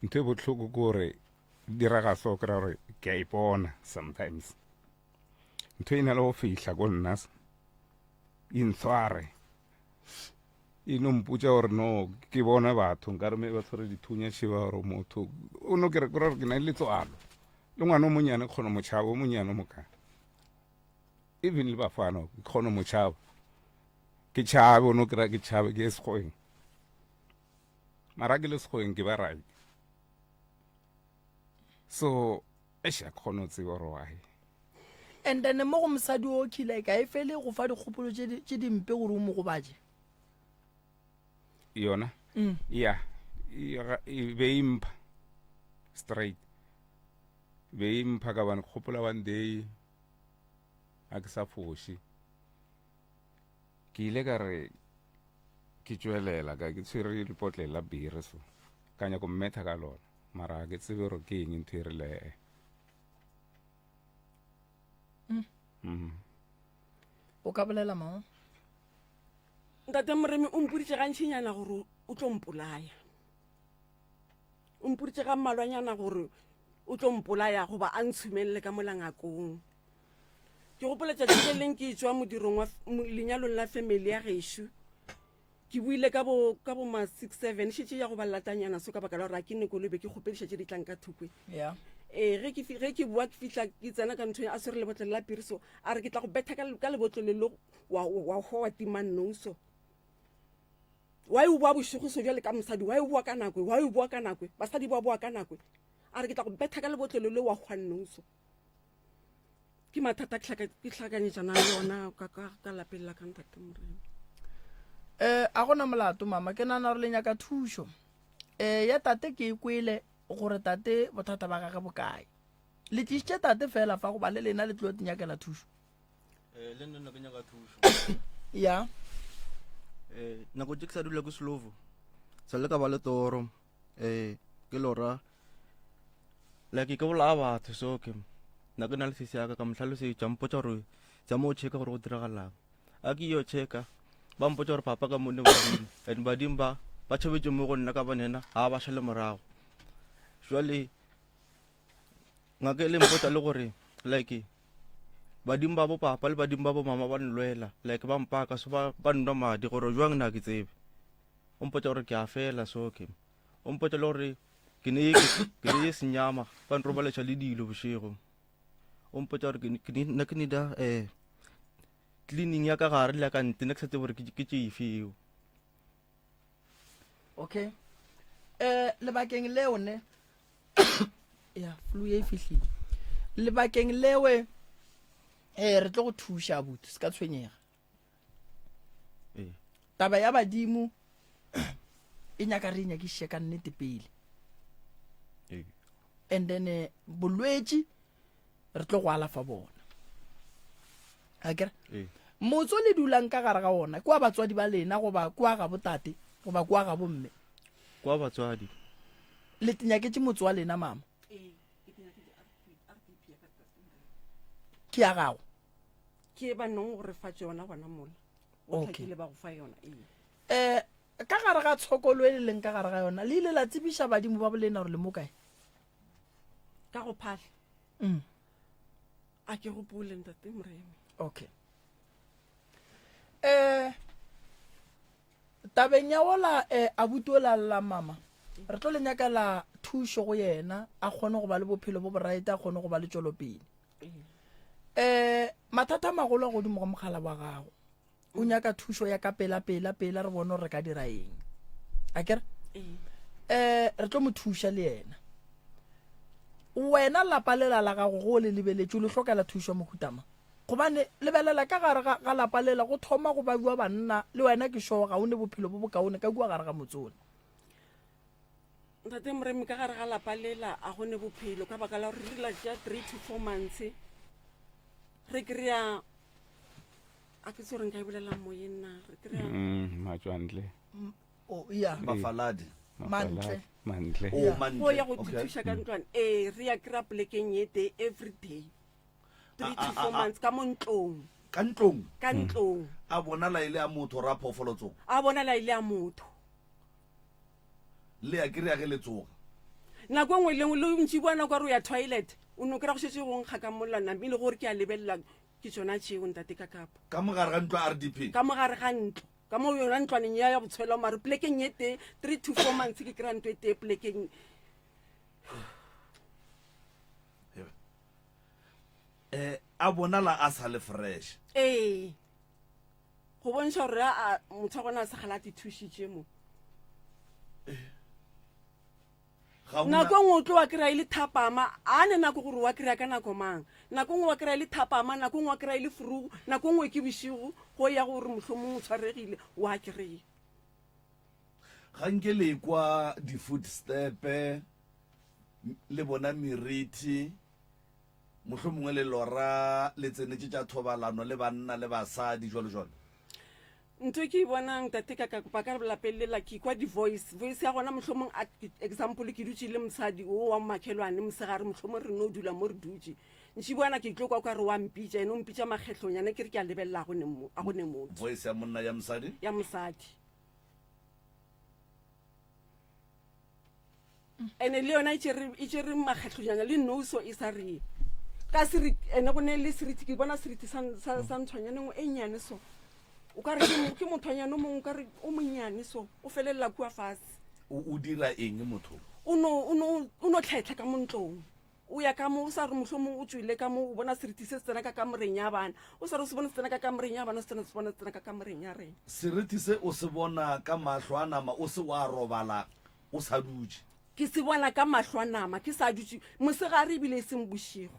ntho e bohloko ke gore direga so ke ra gore ke a ipona sometimes ntho e na le go fihla ko nna e ntshware e no mpotša gore no ke bone batho nkare me ba tshwere dithunya šeba gore motho o no kere kore ke na le letswalo le ngwana o monyane kgona motšhaba o monyane o moka even le bafana ke kgona motšhaba ke tšhabe o no kry-a ke tšhabe ke ye sekgweng mara ke le sekgweng ke ba right so eish a kgone go tseba gore why and then mo go mosadi o kile ka e fele go fa dikgopolo tše dimpe gore o mo gobatše yona mm. ya e be e mpha straight be e mpha ka bane kgopola one day a ke sa foše ke ile ka re ke tšwelela ka ke tshwere lepotlele la bere so ka nyako mmetha ka lona mara ga ke tsebe gore ke eng ntho e rile. Mm. O ka bolela mama? Ntate Moremi o mpoditše gantšinyana gore o tlo mpolaya. O mpoditše ga mmalwanyana gore o tlo mpolaya goba a ntshumelele ka mola ngakong. Ke gopola tšatši le leng ke tšwa modirong wa lenyalong la family ya gešo. Ke buile ka bo ka bo ma 6 7 šetše ya go ba latanyana so ka baka la gore a ke ne koloi be ke kgopediša tše di tlang ka thokwe. Yeah. Ee, ge ke ge ke bua ke fihla ke tsena ka nthong a swere lebotlelo la piri so a re ke tla go betha ka ka lebotlelo le wa wa hwa wa tima nnou so. Why o bua bošego so jwale ka mosadi why o bua ka nako why o bua ka nako basadi ba bua ka nako a re ke tla go betha ka lebotlelo le wa hwa nnou so. Ke mathata ke hlakanyetšana le ona ka ka ka lapeng la ka ntate Morena. Eh a gona molato mama ke nana gore le nyaka thušo. Eh ya tate ke e kwele gore tate bothata ba gage bokae. Le tlišitše tate fela fa goba le lena le tlo nyakela thušo. Eh le nna ke nyaka thušo. Ya. Eh nako tše ke sa dula ke Slovo. Sa le ka ba le toro. Eh ke lora like ke bolaya batho so ke nna ke na le sesi yaka ka mo hlalosetša mpotša gore tsa mo checka gore go diragalang a ke yo checka ba mpotša gore papa ka mone badimo and badimo ba ba tšhabetše mo go nna ka bone yena ga ba šale morago jwale ngaka e le mpotša le gore like badimo ba bo papa le badimo ba bo mama ba nlwela like ba mpaka so ba ba nnwa madi gore jwang nna ke tsebe o mpotša gore ke a fela so okay o mpotša le gore ke ne ke ne senyama ba nrobaletša le dilo bošego o mpotša gore nna ke neda um eh, cleaning ya ka gare le ya ka ntle ne ke sa tsebe gore ke tše efe eo okay um lebakeng leo ne ya flu ye e fihlile lebakeng lewe um re tlo go thuša abuti se ka tshwenyega Ee. Taba ya badimo e nyaka re e nyakišiše ka nnete pele. Ee. And then eh, bolwetši re tlo go alafa bona. Akere? Ee. Motse o le dulang ka gare ga ona kwa batswadi ba lena goba kwa ga botate goba kwa ga bomme. Kwa batswadi. Le nyaketše motse wa lena mama. Ke ya gago. Ke ba nong go re fa tšona gona mola. O Okay. hlakile ba go fa yona ee. Eh, ka gare ga tshokolo e le leng ka gare ga yona le ile la tsebiša badimo ba bolena gore le mo kae? Ka go phahla. Mm. A ke gopole ntate Moremi. Okay. Eh tabeng ya ola eh abuti ola lla mama re tlo le nyakela thušo go yena a kgone go ba le bophelo bo boraete a kgone go ba le tšwelopele um mathata a magolo a godimo ga mogala wa gago o nyaka thušo ya ka pela pela pela re bone gore re ka dira eng a kere um re tlo mo thuša le yena wena lapa lela la gago go le lebeletše o le hlokela thušo ya mohutama gobane lebelela ka gare ga lapa lela go thoma go babiwa banna le wena ke sure ga o ne bophelo bo bokaone ka kua gare ga motsone Ntate Moremi ka gare ga lapa lela a go ne bophelo ka baka la gore re la tša 3 to 4 months re kry-a a ke tse gore nka e bolelang moyeng na re kry-a mm, matswantle mm, oh, ya mafaladi mantle mantle oh, mantle go ya go thuša ka ntlwane ee re ya kry-a polekeng ye tee every day 3 to 4 months ka mo ntlong ka ntlong ka ntlong a bonala e le a motho ra phoofolo tsogo a bonala e le a motho Le ya kry-a ge le tsoga. Nako e nngwe le nngwe le ntši bua nako ya re o ya toilet o no kry-a go šetše go nkga ka mola namile gore ke a lebelela ke tšona tšeo ntate ka kapa. Ka mo gare ga ntlo ya RDP? Ka mo gare ga ntlo ka mo yona ntlwaneng ya ya botshwelo mare polekeng e tee 3 to 4 months ke kry-a ntho e tee polekeng. Eh, a bonala a sa le fresh. Ee. Go bontšha gore a motho wa gona a segala a tithušitše mo. Nako e nngwe o tlo wa kry-a e le thapama, a ne nako gore wa kry-a ka nako mang. Nako nngwe wa kry-a e le thapama, nako nngwe wa kry-a e le frugu, nako nngwe ke bošego, go ya gore mohlomong o tshwaregile, wa kry-a. Ga nke le kwa di-footstep-e, le bona merithi, Mohlomongwe le lora le tsenetše tša thobalano le banna le basadi, jwalo jwalo. Ntho e ke e bonang tate ka ka kopa ka lapeng lela ke kwa di-voice voice ya gona mohlomong a example ke dutše le mosadi o wa makhelwane mosegare mohlomong re no dula mo re dutše. Ntšhibuana ke tlo kwa o ka re wa mpitša, ene o mpitša makgetlonyana ke re ke a lebelela a go ne mo, a go ne motho. Voice ya monna ya mosadi? Ya mosadi. Ene le yona e tšere e tšere makgetlonyana le nouso e sa re ka seriti ene go ne le seriti ke bona seriti sa sa sa nthwanyane nngwe e nnyane so o ka re ke mothwanyane o mongwe o ka re o monnyane so o felelela kua fase. O o dira eng motho? O no o no o no tlhetlha ka mo ntlong. O ya ka mo, o sa re mohlomong o tšwele ka mo, o bona seriti se se tsena ka kamoreng ya bana. O sa re o se bone se tsena ka kamoreng ya bana, o se tsena se bona se tsena ka kamoreng ya rena. Seriti se o se bona ka mahlo a nama o se wa robala o sa dutše. Ke se bona ka mahlo a nama ke sa dutše, mosegare ebile e seng bošego.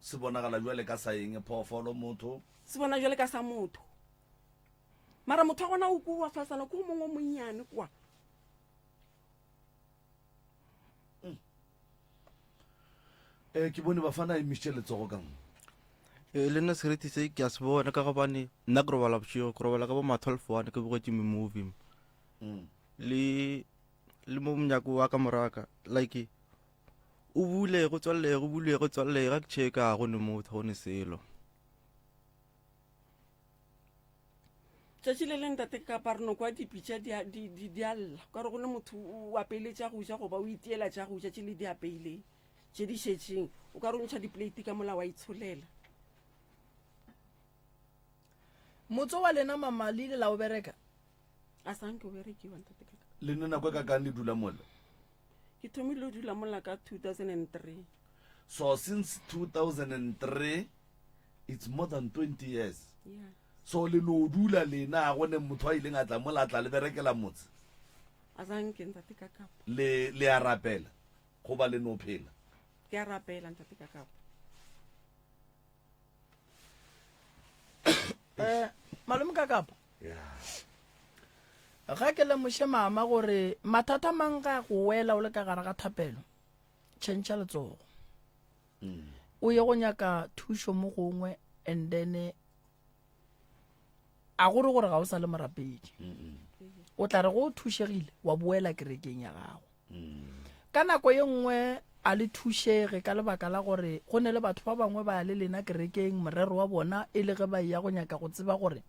Se bonagala bjale ka sa eng, phoofolo, motho? Se bona bjale ka sa motho. Mara motho wa gona o kua fasana, ke o mongwe o monnyane kwa. Eh, ke bone bafana a emišitše letsogo ka mo. Ee, le nna seriti se ke a se bona ka gobane nna ke robala bošego ke robala ka bo ma 12 one ke bogetše me-movie mm. le le mo monyako wa ka moraka like o bule go tswalele go bule go tswalele ga ke checka go ne motho go ne selo Tšatši le leng tate ka pa re no kwa dipitša di a, di, di, di a lla. Ka re go ne motho o apeile tša go ja goba o itiela tša go ja tše le di apeileng, tše di šetšeng. O ka re o ntšha diplate ka mola wa itsholela. Motso wa lena mama le ile la o bereka? A sa nke o berekiwa ntate ka. Le ne nako e kakang le dula mola? Ke thomile go dula mola ka 2003. So since 2003 it's more than 20 years. Yeah. So le no dula lena, a go ne motho a ileng a tla mola a tla le berekela motse? A sa nke ntate ka kapa. Le le a rapela goba le no phela? Ke a rapela ntate ka kapa. Eh, malome ka kapa. Yeah. Ga ke lemoše mama gore mathata mang ga go wela o le ka gare ga thapelo, tšhentšha letsogo. Mm. O ye go nyaka thušo mo gongwe and then a gore gore ga o sa le morapedi. O tla re go o thušegile wa boela kerekeng ya gago. Mm. Ka nako ye nngwe a le thušege ka lebaka la gore go ne le batho ba bangwe ba ya le lena kerekeng morero wa bona e le ge ba eya go nyaka go tseba gore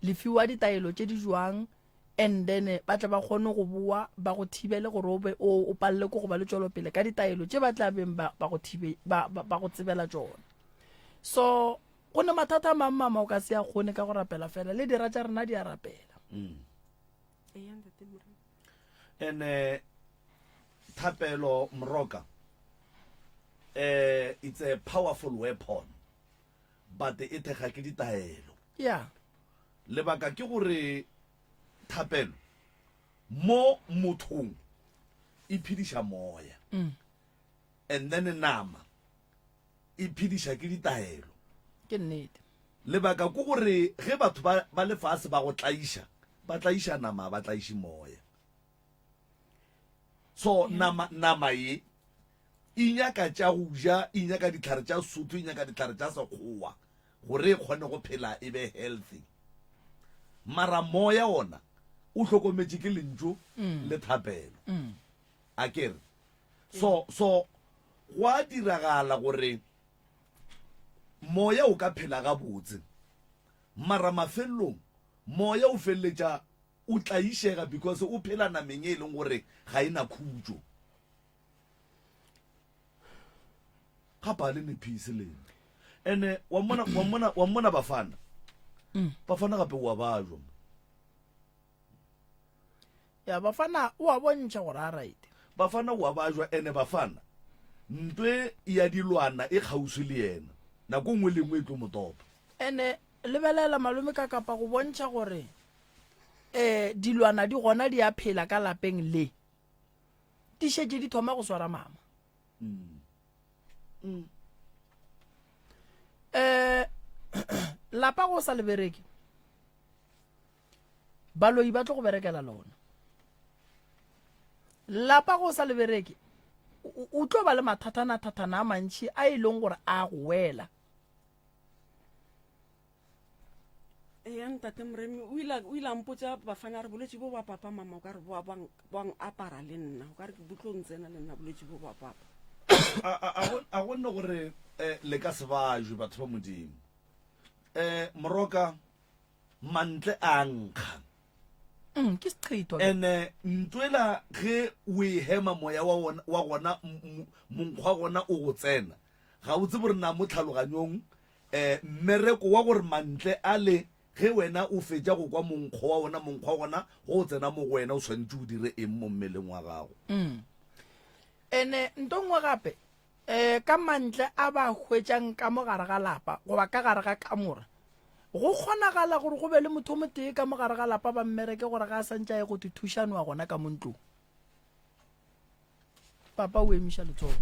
le fiwa ditaelo tše di jwang and then ba tle ba kgone go boa ba go thibele gore o be o o palele ko go ba le tšwelopele ka ditaelo tše ba tla beng ba ba go thibe ba ba, ba go tsebela tšona. So go ne mathata a mang mama o ka se a kgone ka go rapela fela le dira tša rena di a rapela. Mm. Eya ntate Morena. Ene thapelo moroka eh it's a powerful weapon but e thekga ke ditaelo. Yeah. Lebaka ke gore thapelo mo mothong e phediša moya. Mm. And then nama e phediša ke ditaelo. Ke nnete. Lebaka ke gore ge batho ba, ba lefase ba go tlaiša, ba tlaiša nama, ba tlaiše moya. So nama, nama ye e nyaka tša go ja, e nyaka dihlare tša Sotho, e nyaka dihlare tša Sekgowa gore e kgone go phela e be healthy. Mara moya ona o hlokometše ke lentšu mm. le thapelo. Mm. A ke re so so go a diragala gore moya o ka phela gabotse mara mafelelong moya o feleletša o tlaišega because o phela nameng e leng gore ga e na khutšo. Gape a le ne peace lena. Ene wa mmona wa mmona wa mmona bafana. Mm. Bafana gape wa bajwa. Ya bafana o a bontšha gore a right. Bafana wa bajwa ene bafana ntwe ya dilwana e kgauswi le yena. Nako nngwe le nngwe e tlo mo topa. Ene lebelela malome ka kapa go bontšha gore eh dilwana di gona di a phela ka lapeng le. Di šetše di thoma go swara mama. Mm. Mm. Eh lapa go sa le bereke. Baloi ba tlo go berekela lona. Lapa go sa le bereke o tlo ba le mathatana-thatana a mantši a e leng gore a go wela. Eya ntate Moremi o ile o ile a mpotša bafana re bolwetši bo ba papa mama o ka re bo bang apara le nna o ka re bo tlo ntsena le nna bolwetši bo ba papa. A go nne gore eh, le ka se bajwe batho ba modimo um moroka mantle a nkga mm, ke seqhethwa ene ntwela ge o e hema moya wa gona monkgwa wa gona o go tsena ga o tsebe gore na mo tlhaloganyong um mmereko wa gore mantle a le ge wena o fetša go kwa monkgo wa ona monkgo wa gona go o tsena mo go wena o swanetše o dire eng mo mmeleng wa gago mm. Ene nto nngwe gape, um ka mantle a ba hwetšang ka mo gare ga lapa goba ka gare ga kamora, go kgonagala gore go be le motho o motee ka mo gare ga lapa ba mmereke gore ga a santše a ye go te thušanoa gona ka mo ntlong. Papa o emiša letsogo.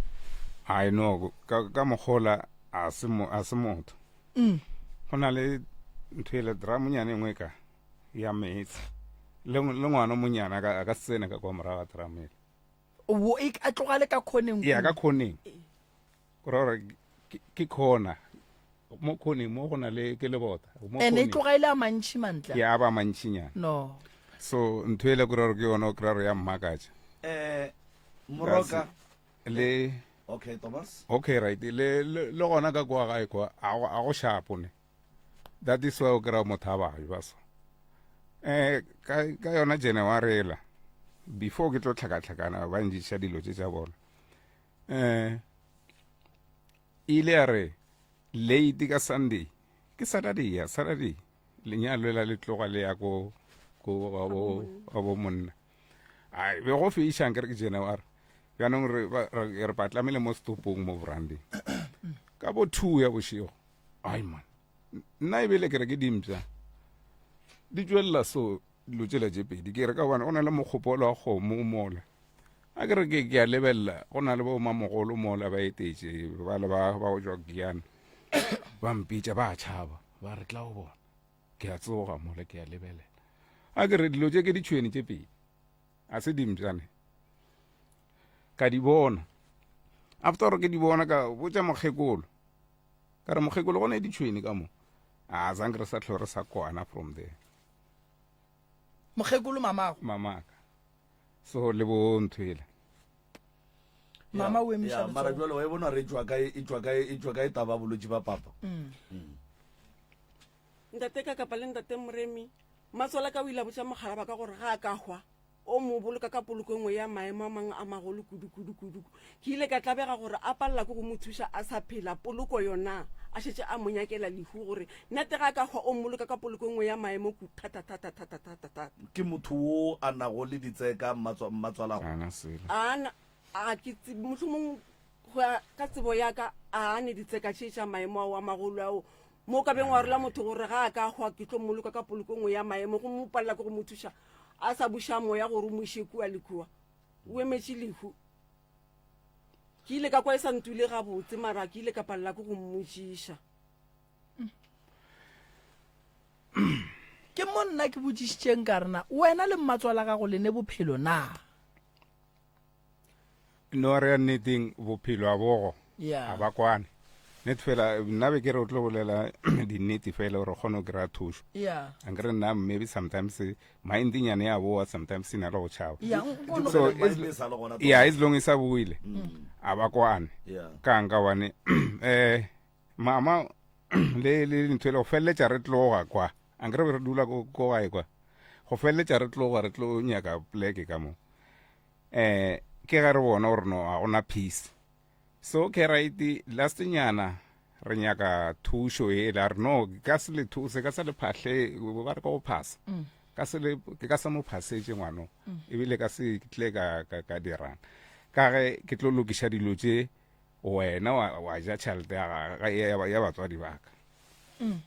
I know ka ka mokgola a se mo a se motho. Mm. Go na le ntho ele drum nyane engwe ka ya meetse. Le le ngwana monyana a ka se tsene ka kwa morago ga drum ele. Wo e a tloga le ka khoneng. Ya ka khoneng. Go ra gore ke khona. Mo khoneng mo go na le ke lebota. Ene e tloga ile a mantši mantle. Ya ba mantšinyana. No. So ntho ele go ra gore ke yona o kra re ya mmakatša. Eh Moroka le Okay Thomas. Okay right le le gona ka kwa gae kwa a go shapo ne. That is why o kry-a motho a bayo ba so um ka, ka yona january ela before ke tlo tlhakatlhakana ba njiša dilo tše tša bona um ile ya re late ka sunday ke saturday ya saturday lenyalo ela le tloga le ya ko ko ga bo monna ai be go fišang ke re ke january jaanong re re patlamele mo stopong mo branding ka bo two ya bošego ai man nna ebele ke re ke dimpša di tšwelela so dilo tsela tše pedi ke re ka gobane go na le mokgopolo wa kgomo mola a ke re ke ke a lebelela go na le bo mamogolo mola ba etetše ba le ba ba go tšwa kiana ba mpitša ba tšhaba ba re tla go bona ke a tsoga mola ke a lebelela a ke re dilo tše ke ditšhweni tše pedi a se dimpšane ka di bona after gore ke di bona ka botša mokgekolo ka re mokgekolo go ne ditšhweni ka mo a zanke re sa tlho re sa kwana from there mokgekolo mamago mamaka so le bo nthwela mama o emiša mara jalo wa e bona re tswa kae e tswa kae e tswa kae taba bolwetši ba papa mm. Mm. ntate ka kapa le ntate moremi matswala ka o ile a botša mogala ba ka gore ga a ka hwa O mo boloka ka poloko e nngwe ya maemo a mangwe a magolo kudu, kudu, kudu. Ke ile ka tlabega gore a palela ke go mo thuša a sa phela, poloko yona a šetše a mo nyakela lehu, gore nnete ge a ka hwa o mmoloka ka poloko e nngwe ya maemo kudu, thata, thata, thata, thata, thata. Ke motho wo a nago le ditseka, mmatswalago? A na selo. A na, a ke tsebe, mohlomong go ya ka tsebo ya ka, a ne ditseka tše tša maemo ao a magolo ao mo o ka beng wa rola motho gore ga a ka hwa ke tlo mmoloka ka poloko e nngwe ya maemo, gomme o palela ke go mo thuša. A sa buša moya gore o mo iše kua le kua. O emetše lehu. Ke ile ka kwa e sa ntule gabotse, mara ke ile ka palela ke go mmotšiša. Ke mo nna ke botšišitšeng ka re na wena le mmatswala gago le ne bophelo na? No re ya nneteng bophelo a bogo Yeah. a ba kwane nnete fela nna be ke re o tlo bolela dinnete fela gore kgone go kry-a thušo Yeah. ankere nna maybe sometimes mind nyane ya boa sometimes e na le go tšhaba Yeah, nkono- so Mind as- e sa le gona yeah as long e sa boile a ba kwane Yeah. ka nka bane um mama le le ntho ele go feleletša re tloga kwa ankere be re dula ko ko gae kwa go feleletša re tloga re tlo nyaka pleke ka mo eh ke ga re bona gore no ga gona peace so okay right last nyana re nyaka thušo e la re no ka se le thuse ka se le phahle ba re ka go phasa mm. ka se le ke ka se mo phasetše ngwano mm. ebile ka se tle ka ka, ka dirang ka ge ke tlo lokiša dilo tše wena wa, wa ja tšhelete ya, ya, ya batswadi ba ka mm.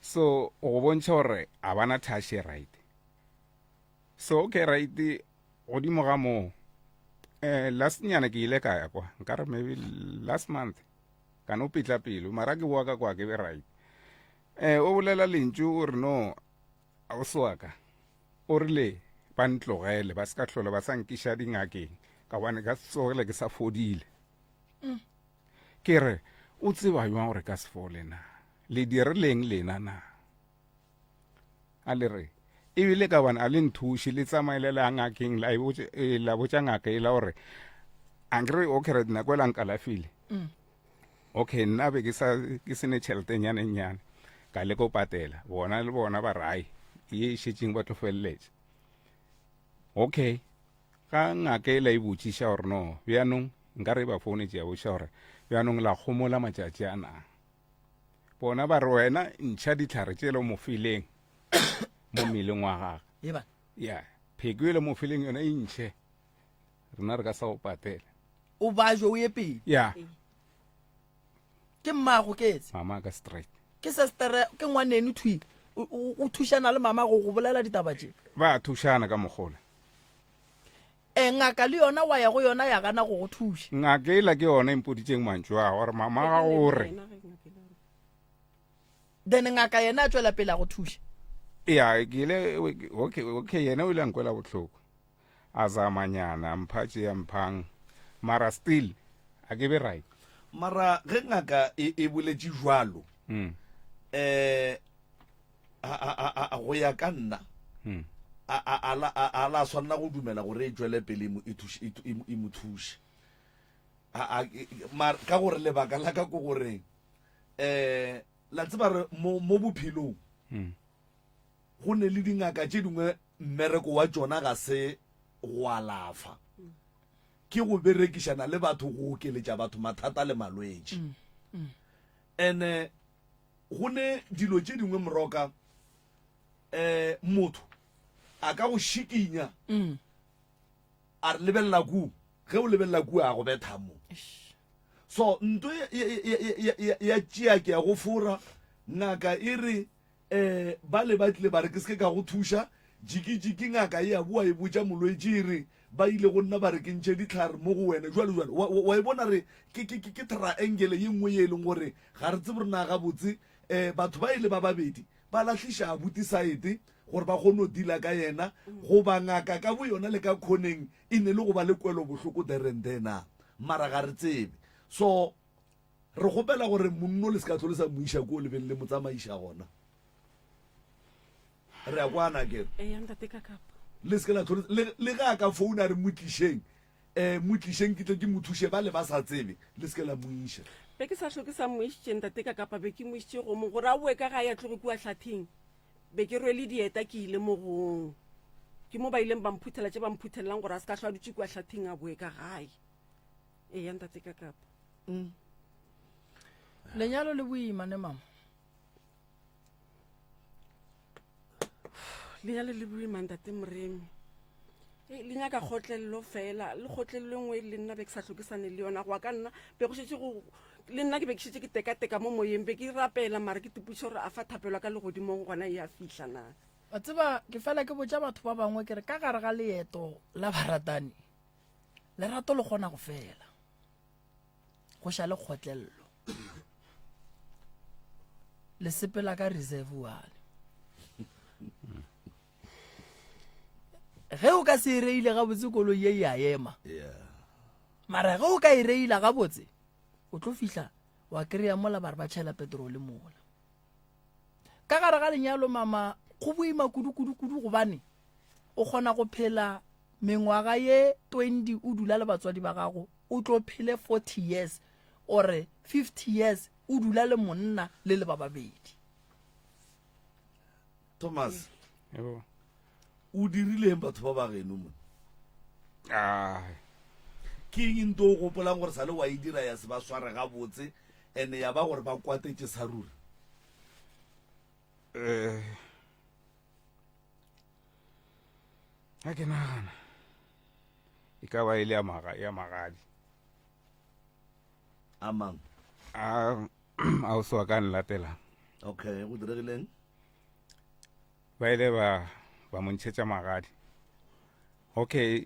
so go bontšha gore a bana thashe right So okay right godimo ga moo eh last nyana ke ile ka ya kwa nka re maybe last month ka no pitla pelo mara ke boa ka kwa ke be right eh o bolela lentšu o re no a o se wa ka o rile ba ntlogele ba se ka hlola ba sa nkiša dingakeng ka gobane ka se tsogele ke sa fodile mm. ke re o tseba jwang gore ka se fole na le dirileng lena na A le re, Ebile ka gobane a le nthuše, le tsamaele la ngakeng la e botša, e, la botša ngaka e la gore Ankere okay re nako ela nkalafile. Mm. Okay nna be ke sa ke sene tšhelete nyane nyane ka leka go patela bona le bona ba rai ye e šetšeng ba tlo feleletša. Okay ga ngaka e la e botšiša gore no bjanong nka re ba founetše ya botšiša gore bjanong la gomola matšatši a na bona ba re wena ntšha ditlhare tše le mo fileng mo mmeleng wa gage ya pheko e le mo fileng yona e ntšhe rena re ka sa go patela o bajo o ye pele ya ke mmago ketse mama ka straight ke sestere ke ngwaneno thwi o thušana le mama go go bolela ditaba tše ba thušana ka mogola e ngaka le yona wa ya go yona ya gana go go thuša ngaka ela ke yona e mpoditseng mantšu a gore mama ga gore then ngaka yena a tšwela pele a go thuša ya ke ile okay okay yena o ile a nkwela bohloko a zamanyana mpha tše ya mphang mara still a ke be right mara ge ngaka e, e boletše jwalo mm. eh a, a, go ya ka nna mm. a, a, a, la swanela go dumela gore e tšwele pele e, e, e, e mo thuše ka gore lebaka la ka ko gore um la tseba re mo, mo bophelong mm. Go ne le dingaka tše dingwe mmereko wa tšona ga se go alafa, ke go berekišana le batho go okeletša batho mathata le malwetši. Ene go ne dilo tše dingwe moroka um motho a ka go šikinya a re lebelela ku, ge o lebelela ku a go betha mo. So nto ya tšea ke ya go fora, ngaka e re Eh, bale ba tlile ba re ke se ke ka go thuša. Jiki-jiki ngaka e a boa e botša molwetši e re, Ba ile go nna ba re ke ntšhe dihlare mo go wena, jwalo jwalo. Wa, wa, wa e bona re ke, ke, ke, ke triangle ye nngwe ye e leng gore ga re tsebe gore na gabotse eh, batho ba e le ba babedi ba lahliša abuti saete gore ba kgone go deala ka yena, goba ngaka ka boyona le ka khoneng e ne le go ba le kwelobohloko there and there na. Mara ga re tsebe. So. Re kgopela gore monno le se ka tlo le sa mo iša ko le beng le mo tsamaiša gona. Re a kwana ke. Eya ntate ka kapa. Le se ke la tlo le le ge a ka founa re mo tlišeng. Eh mo tlišeng ke tle ke mo thuše ba le ba sa tsebe le se ke la mo iša. Be ke sa hloke sa mo išitše ntate ka kapa be ke mo išitše gomong gore a boe ka gae a tloge kua hlatheng. Be ke rwele dieta ke ile mogong. Ke mo ba ileng ba mphuthela tše ba mphuthelelang gore a se ka hlwa a dutše kua hlatheng a boe ka gae. Eya ntate ka kapa. Mm. Lenyalo le boima ne mama? Lenyalo le boima ntate Moremi. E, le nyaka kgotlelelo fela le kgotlelelo e nngwe le nna be ke sa hlokisane le yona go ya ka nna be go šetše go le nna ke be ke šetše ke tekateka mo moyeng be ke rapela mara ke tipuša gore a fa thapelo ka legodimong gona e a fihla na wa tseba ke fela ke botša batho ba bangwe ke re ka gare ga leeto la baratani lerato le kgona go fela go šale kgotlelelo le sepela ka reserve one ge o ka se e reile gabotse koloi ye e a ema mara ge o ka e reila gabotse o tlo fihla wa kry-a mola bare ba tšhela petrole mola ka gare ga lenyalo mama go boima kudu kudu kudu gobane o kgona go phela mengwaga ye 20 o dula le batswadi ba gago o tlo phele 40 years or 50 years o dula le monna le le ba babedi. Thomas o dirileng batho ba ba geno mo ke eng nto o gopolang gore sale wa e dira ya se ba sware gabotse ene ya ba gore ba kwatetše sa ruri? Eh ga ke nagana e ka ba e le ya magadi a mang a a o se wa ka nlatela okay go diregileng ba ile ba ba mo ntšhetša magadi okay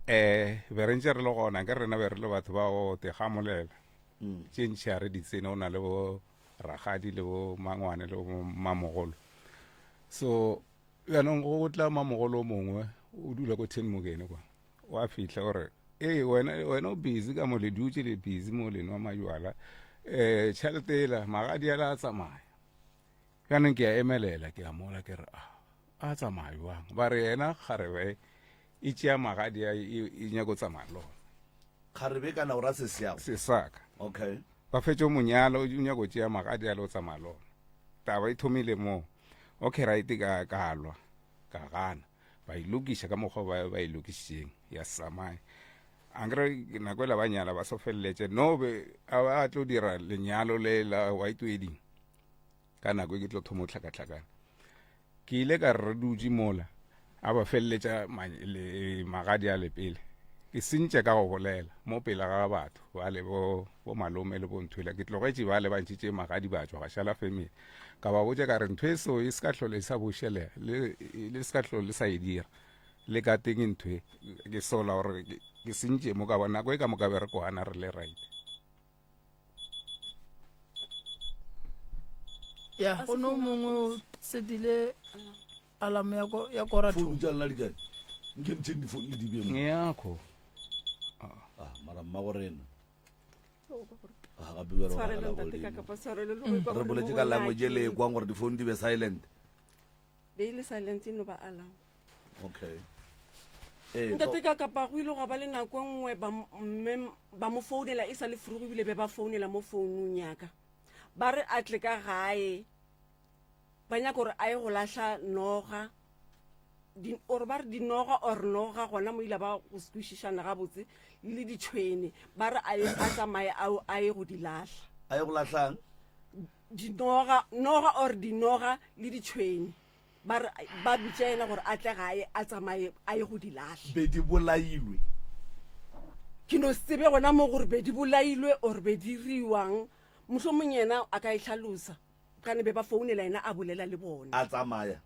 eh be re ntše re le gona ke rena be re le batho ba go te gamolela mm. tše ntšhi a re di tsene o na le bo ragadi le bo mangwane le bo mamogolo so jaanong go tla mamogolo o mongwe o dula ko ten mokene kwa wa fitlha gore ee wena wena o busy ka mo le dutse le busy mo le nwa majwala um tšhelete ela magadi ala a tsamaya jaanong ke a emelela ke a mola ke re a a tsamaya jwang ba re yena kgarebe. E tšea magadi a e, e nyako tsamaya le ona. Kgarebe kana o ra sesiago? Sesaka. Okay. Ba fetše monyalo, o nyako tšea magadi a le o tsamaya le ona. Taba e thomile moo. Okay right ka ka lwa, ka gana. Ba e lokiša ka mokgwa ba ba e lokišitšeng ya samaye. Ankere nako ela ba nyala ba so feleletše no be a a tlo dira lenyalo le la white wedding. Ka nako e ke tlo thoma go hlakahlakana. Ke ile ka re re dutše mola, a ba feleletša magadi a le pele. Ke sentše ka go bolela mo pele ga batho bale bo, bo malome le bo nthwela. Ke tlogetše bale ba ntšhitše magadi ba tšwa, ga šala family. Ka ba botša ka re ntho e so e se ka hlole e sa bošelega, le, le se ka hlole le sa e dira. Le ka teng ntho e. Ke sola gore ke sentše mo ka ba nako e ka moka be re kwana re le right. Ya go no mongwe o setile alarm ya ko ya kora Founu tša lena di kae? Nke ntšheng difounu le di bee mo. Ngeyakho. Ah, mara mmago rena. Ah, gape bjale o Tshwarelo gagela ntate ka godimo. kapa tshwarelo le go ikwa Re gore boletše mo ka go nna language e le ke- e kwang gore difounu di be silent. Be e le silent e no ba alarm. Okay. Ee, Ntate ka kapa go ile gwa ba le nako e nngwe ba mme ba mo founela e sa le frugu ebile be ba founela mo founung yaka ba re a tle ka gae ba nyaka gore a ye go lahla noga or ba re dinoga or noga gona mo ile ba go sekwešišana gabotse le ditšhwene ba re a ye a tsamaye a ye go di lahla a ye go lahlang dinoga noga or dinoga le ditšhwene Ba re ba bitša yena gore a tle gae a tsamaye a ye go di lahla. Be di bolailwe. Ke no se tsebe gona mo gore be di bolailwe or be di riwang. Mohlomong yena a ka e hlalosa. Gane be ba founela yena a bolela le bona. A tsamaya.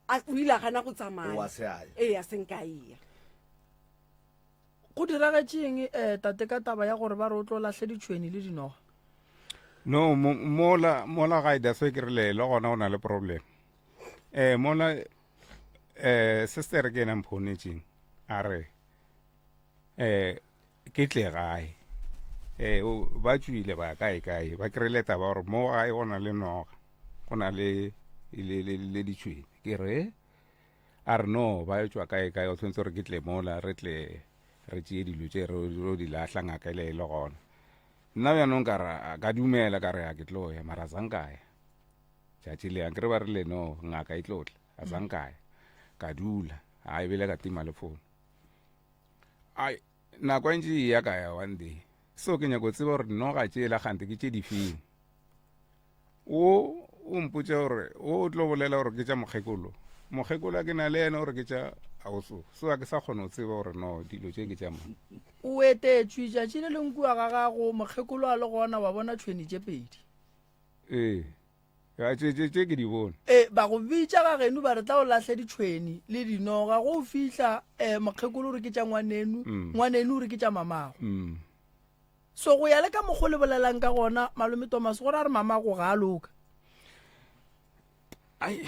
A, o ile a gana go tsamaya. O a se a ya. Ee, a se nka eya. Go diragetše eng eh, tate ka taba ya gore ba re o tlo lahle ditšhweni le dinoga? No, mo, mola, mola gae that's why ke rile le gona o na le problem. Eh, mola eh sister ke ena mphounetšeng a re eh ke tle gae. Eh o ba tšwile ba kae kae ba kry-ile taba gore mo gae go na le noga go na le le le le ditšhweni ke re A re, No, ba yo tšwa kae kae, o tshwanetse gore ke tle mola, re tle re tšee dilo tše re ro di lahla, ngaka ele e le gona. Nna bjanong ka re, ka dumela, ka re, a ke tlo ya, mara a zanka ya. Tšatši le, ankere ba rile no, ngaka e tlo tla, a zanka ya. Ka dula, a ebile ka tima le fono. Ai, nako e ntše e ya ka ya one day. So ke nyako tseba gore dinoga tšela kgante ke tše difeng. O o mpotša gore o tlo bolela gore ke tša mokgekolo. Mokgekolo a ke na le yena gore ke tša auso. So a ke sa kgona go tseba gore no dilo tše ke tša mang. O etetšwe tšatši le leng kua ga gago mokgekolo a le gona wa bona tšhweni tše pedi. Ee. Ya tše tše tše ke di bone. Ee, ba go bitša ga geno ba re tla o lahle ditšhweni le dinoga. Go o fihla eh, mokgekolo o re ke tša ngwanenu, ngwanenu o re ke tša mamago. Mm. So go ya le ka mokgo le bolelang ka gona, Malome Thomas, go ra re mamago ga a loka. Ai,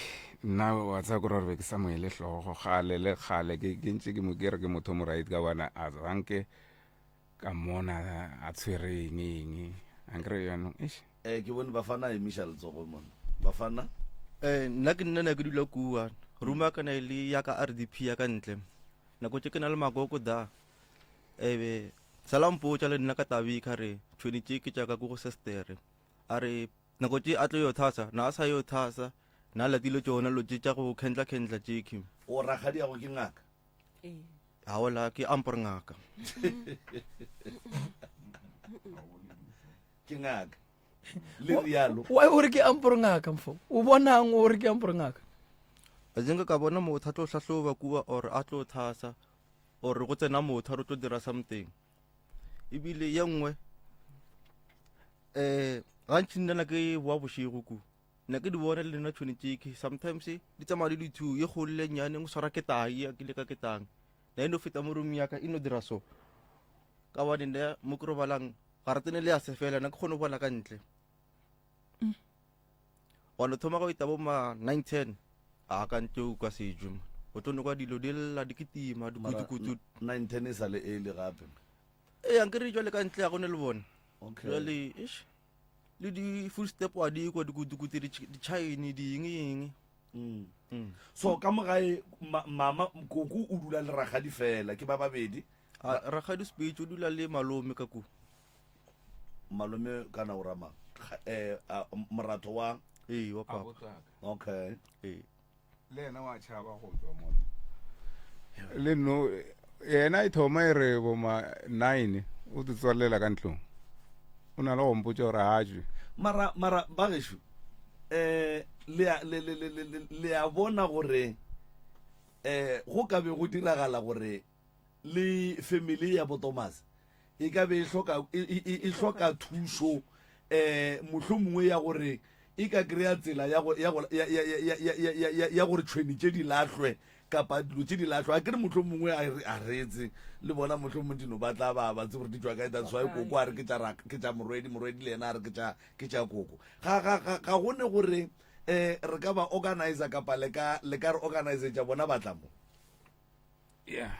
nna wa tseba kore gore be ke sa mo ele hlogo kgale le kgale ke ke ntše ke mo ke re ke motho mo right ka bona a zanke ka mona a tshwere eng eng ankere jaanong eish Eh, ke bone bafana a emiša letsogo mona bafana Eh, nna ke nna ne ke dula kua room ya ka ne e le ya ka rdp ya ka ntle nako tše ke na le makoko da ebe Sala mpotša le nna ka tabe ka re tšhweni tše ke tša ka ko go sestere. A re nako tše a tlo yo thasa, na a sa yo thasa, na latile tšona lo tše tša go khendla khendla tše ke. O rakgadiago ke ngaka? Ee. Aola ke ampor ngaka. Ke ngaka. Le rialo. Why o re ke ampor ngaka mfo? O bonang o re ke ampor ngaka? A jenka ka bona motho a tlo hlahloba kua or a tlo thasa or go tsena motho a re tlo dira something ebile ye nngwe um gantši nna na ke boa bošego ku nna ke di bona le nna tšhone tšeke sometimes di tsamaya le di-two ye kgolo le nnyane go swara ke tai ya ke le ka ke tang na e no feta mo room ya ka e no dira so ka bane nna mo ke robalang ga re tsene le ya se fela nna ke kgone go bona ka ntle Wa no thoma go ita bo ma 9 10 a ka ntle o kwa sejo man. O tlo nokwa dilo di lla di kitima dikutukutu. 9 10 e sa le early gape. Ee ankere jwale ka ntle ya gone le bone. Okay. Jwale eish le di full step wa di kwa dikutukutu di chaini di eng eng. Mm. Mm. So ka mo gae mama koko o dula le ragadi fela ke ba babedi. Ragadi Speech o dula le malome ka ku. Malome kana o rama eh moratho wa ee wa papa. Okay. Ee. Le yena wa tšhaba go tswa mo. Le no yena e thoma e re bo ma 9 o te tswalela ka ntlong. O na le go mpotša gore a tšwe. Mara mara ba gešo eh le a le le le le a bona gore eh go ka be go diragala gore le family ya bo Thomas e ka be e hloka e, e, e, e hloka thušo eh mohlomongwe ya gore e ka kry-a tsela ya go ya go ya ya ya ya ya ya ya gore tšhweni tše di lahlwe kapa dilo tše di lahlwe a kere mohlomongwe a re a retse le bona mohlomongwe dino ba tla ba ba tse gore di tšwa kae that's why koko a re ke tša ke tša morwedi morwedi le yena a re ke tša ke tša koko ga ga ga ga go ne gore eh re ka ba organizer kapa le ka le ka re organizetša bona ba tla mo yeah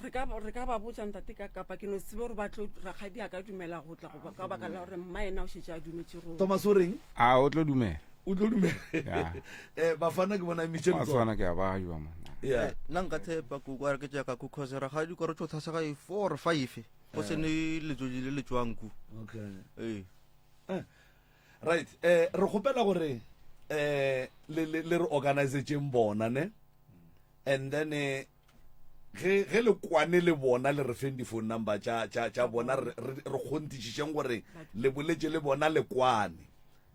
re ka re ka ba botša ntate ka kapa ke no tsebe gore ba tlo rakgadi a ka dumela go tla goba ka baka la gore mma ena o šetše a dumetše go Thomas o reng a o tlo dumela o tlo dumela Yeah. eh bafana ke bona emitše ba tshwana ke a ba jwa man yeah nna nka tshepa koko a re ke tšaka ku cause rakgadi kore tšo thasa ga e four or five go se ne letsotsi le le tšwang ku okay ee eh, right eh re kgopela gore eh le le le re organizetseng bona ne and then eh, ge ge le kwane le bona le re feng di-phone number tša tša tša bona re re re kgonthišišeng gore le boletše le bona le kwane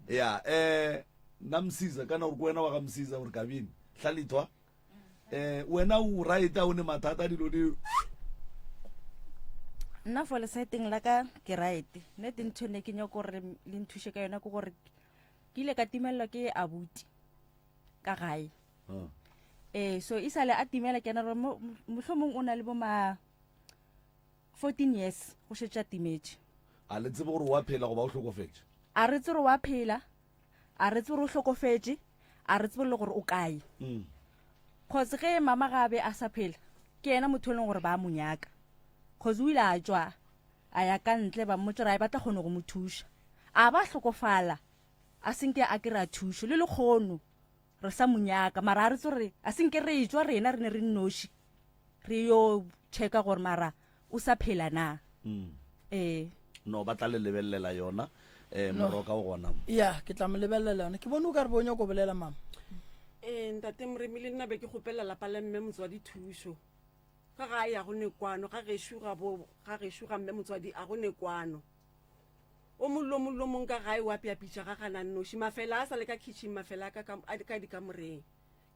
ya eh nna msiza kana gore ke wena wa ga msiza gore kabini hlalithwa eh wena o right a o ne mathata dilo di nna for lesaeteng la ka ke right nnete ntho ne ke nyako gore le nthuše ka yona ke gore ke ile ka timelelwa ke abuti ka gae ee so e sale a timela ke gore mohlomong o na le bo ma 14 years go šetše a timetše a le tsebe gore wa phela goba o hlokofetše a re tsebe gore wa phela a re tsebe gore o hlokofetše a re tsebe le gore o kae mm. cause ge mama ga a be a sa phela ke yena motho e leng gore ba mo nyaka cause o ile a tšwa a ya ka ntle ba mmotsa gore a e batla kgone go mo thuša a ba hlokofala a senke a kry-a thušo le lekgono re sa mo nyaka mara a re tse gore a senke re tswa rena re ne re nnoši re yo checka gore mara o sa phela na mm. ee no ba tla le lebelela yona um moroka o gona ya ke tla mo lebelela yona ke bone o ka re bo nyako bolela mama ee ntate moremi le nna be ke kgopela lapa la mme motswadi thušo ka ga ya go ne kwano ga gešo ga bo ga gešo ga mme motswadi a go ne kwano O mong le o mong le o mong ka gae o apea pitša ga gana nnoši. Mafela a sa le ka kitchen, mafela a ka ka, a ka dikamoreng.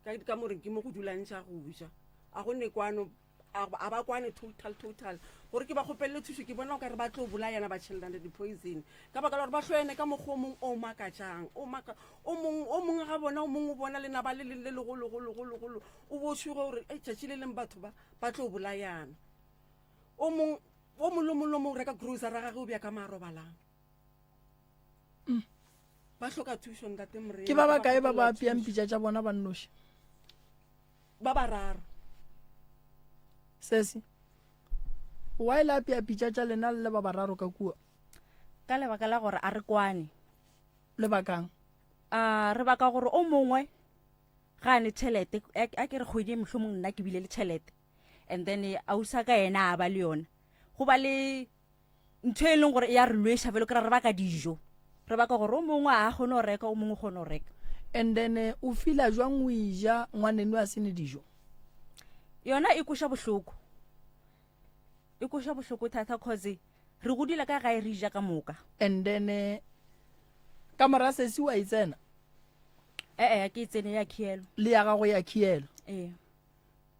Ka dikamoreng ke mo go dulang tša go ja. A go ne kwano, a, a ba kwane total, total. Gore ke ba kgopelele thušo, ke bona o ka re ba tlo bolayana ba tšhelelana di-poison. Ka baka la gore ba hloyane ka mokgwa o mong o makatšang, o maka, o mong, o mongwe ga bona, o mongwe o bona lenaba le leng le legolo, golo, golo, golo. O bo tšhoge gore, ei, tšatši le leng batho ba, ba tlo bolayana. O mong, O mong le o mong le o mong o reka grocery ya gage o bja ka mo a robalang. Mm. Ba hloka thušo ntate Morena. Ke ba ba kae ba ba apeang pitša tša bona ba nnoši? Ba bararo. Sesi. Why le apea pitša tša lena le le ba bararo ka kua? Ka lebaka la gore a re kwane. Lebakang? A re baka gore o mongwe ga a ne tšhelete a ke re kgwedi e mohlomong nna ke bile le tšhelete and then eh, ausa ka yena a ba le yona go ba le ntho e leng gore e ya re lweša bjalo kry re baka dijo re baka gore o mongwe a kgone go reka o mongwe o kgone go reka and then eh, o fila jwang o ija ngwaneno a sene dijo yona e koša bohloko e koša bohloko thata cause re godile ka gae re ja ka moka and then eh, ka mora sesi wa e tsena ee ke e tsene ya khielo le ya gago ya khielo ee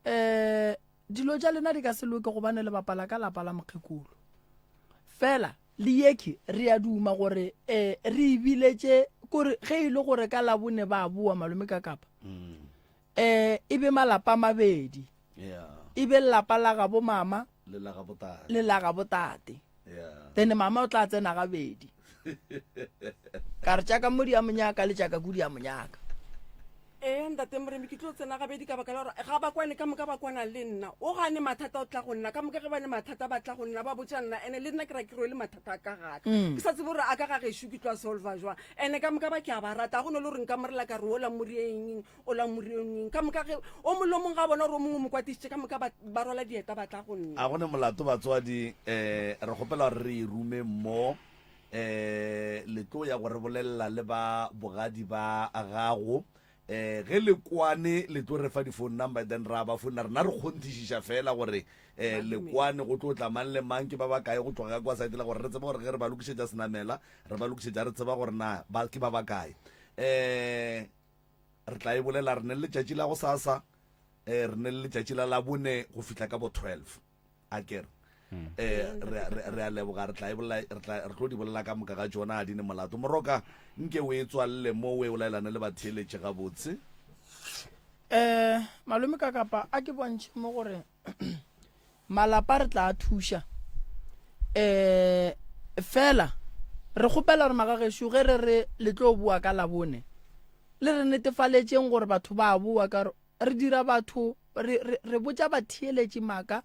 um dilo tša lena di ka se loke gobane le bapala ka lapa la mokgekolo fela le yekhi re a duma gore um re ebiletše kore ge e le gore ka labone ba boa malome ka kapa um e be malapa a mabedi e be lapa la gabo mama le la gabo tate then mama o tla tsena gabedi ka re tšaka mo di a monyaka le tšaka kudi a monyaka. Ee, Ntate Moremi, ke tlo tsena gabedi ka baka la gore ga ba kwane ka moka ba kwana le nna. O gane mathata o tla go nna, ka moka ge ba ne mathata ba tla go nna ba botša nna, ene le nna ke ra ke rwele mathata a ka gaka. Ke sa tsebe gore a ka ga gešo ke tlo a solva jwang. Ene ka moka ba ke a ba rata, ga go no le gore nka morela ka re ola morieng, ola morieng. Ka moka ge o mongwe le o mongwe ga a bona gore o mongwe o mo kwatišitše, ka moka ba ba rwala dieta ba tla go nna. A go ne molato batswadi, um re kgopela gore re e rume mo. eh le tlo ya go re bolelela le ba bogadi ba gago eh ge le kwane le tlo re fa di-phone number then ra ba founela rena re kgonthišiša fela gore eh le kwane go tlo tla mang le mang ke ba ba kae go tloga ka kwa site la gore re tsebe gore ge re ba lokišetša senamela re ba lokišetša re tseba gore na ba ke ba ba kae eh re tla e bolela re ne le letšatši la go sasa eh re ne le letšatši la labone go fihla ka bo 12 a kere um re a leboga re tla e re tlo di bolela ka moka ga tšona a di ne molato moroka nke o e tswalele mo o e bolaelane le batheeletše gabotse um malome ka kapa a ke bontšhe mo gore malapa re tla a thuša um fela re kgopela gore magagešo ge re re le tlo boa ka labone le re netefaletšeng gore batho ba boa ka Re dira batho, re, re, re botša batheeletši maaka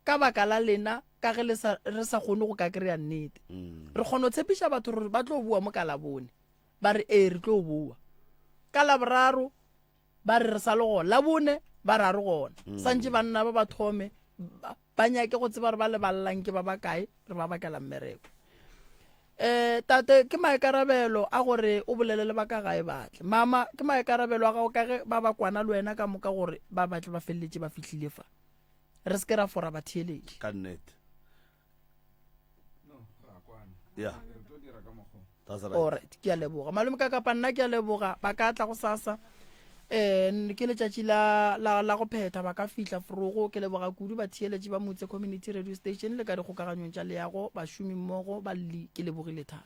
ka baka la lena ka ge le sa, re sa kgone go ka kry-a nnete. Mm. Re kgona go tshepiša batho gore ba tlo boa mo ka Labone. Ba re, ee, re tlo boa. Ka Laboraro, ba re re sa le gona. Labone, ba re a re gona. Mm. Santše banna ba ba thome, ba, ba nyake go tseba gore ba lebalelang ke ba bakae, re ba bakela mmereko. Um tate, ke maikarabelo a gore o bolele le ba ka gae ba tle. Mama, ke maikarabelo a gago ka ge ba ba kwana le wena ka moka gore ba batle ba feleletše ba fihlile fa. Re se ke ra fora batheeletši. Ka nnete. Yeah. That's right. Alright, ke a leboga. Malome ka kapa nna ke a leboga. Ba ka tla go sasa. Eh ke letšatši la la la go phetha ba ka fihla forogo. Ke leboga kudu batheeletši ba Motse Community Radio Station le ka dikgokaganyong tša leago, bašomi mmogo, balli, ke lebogile thata.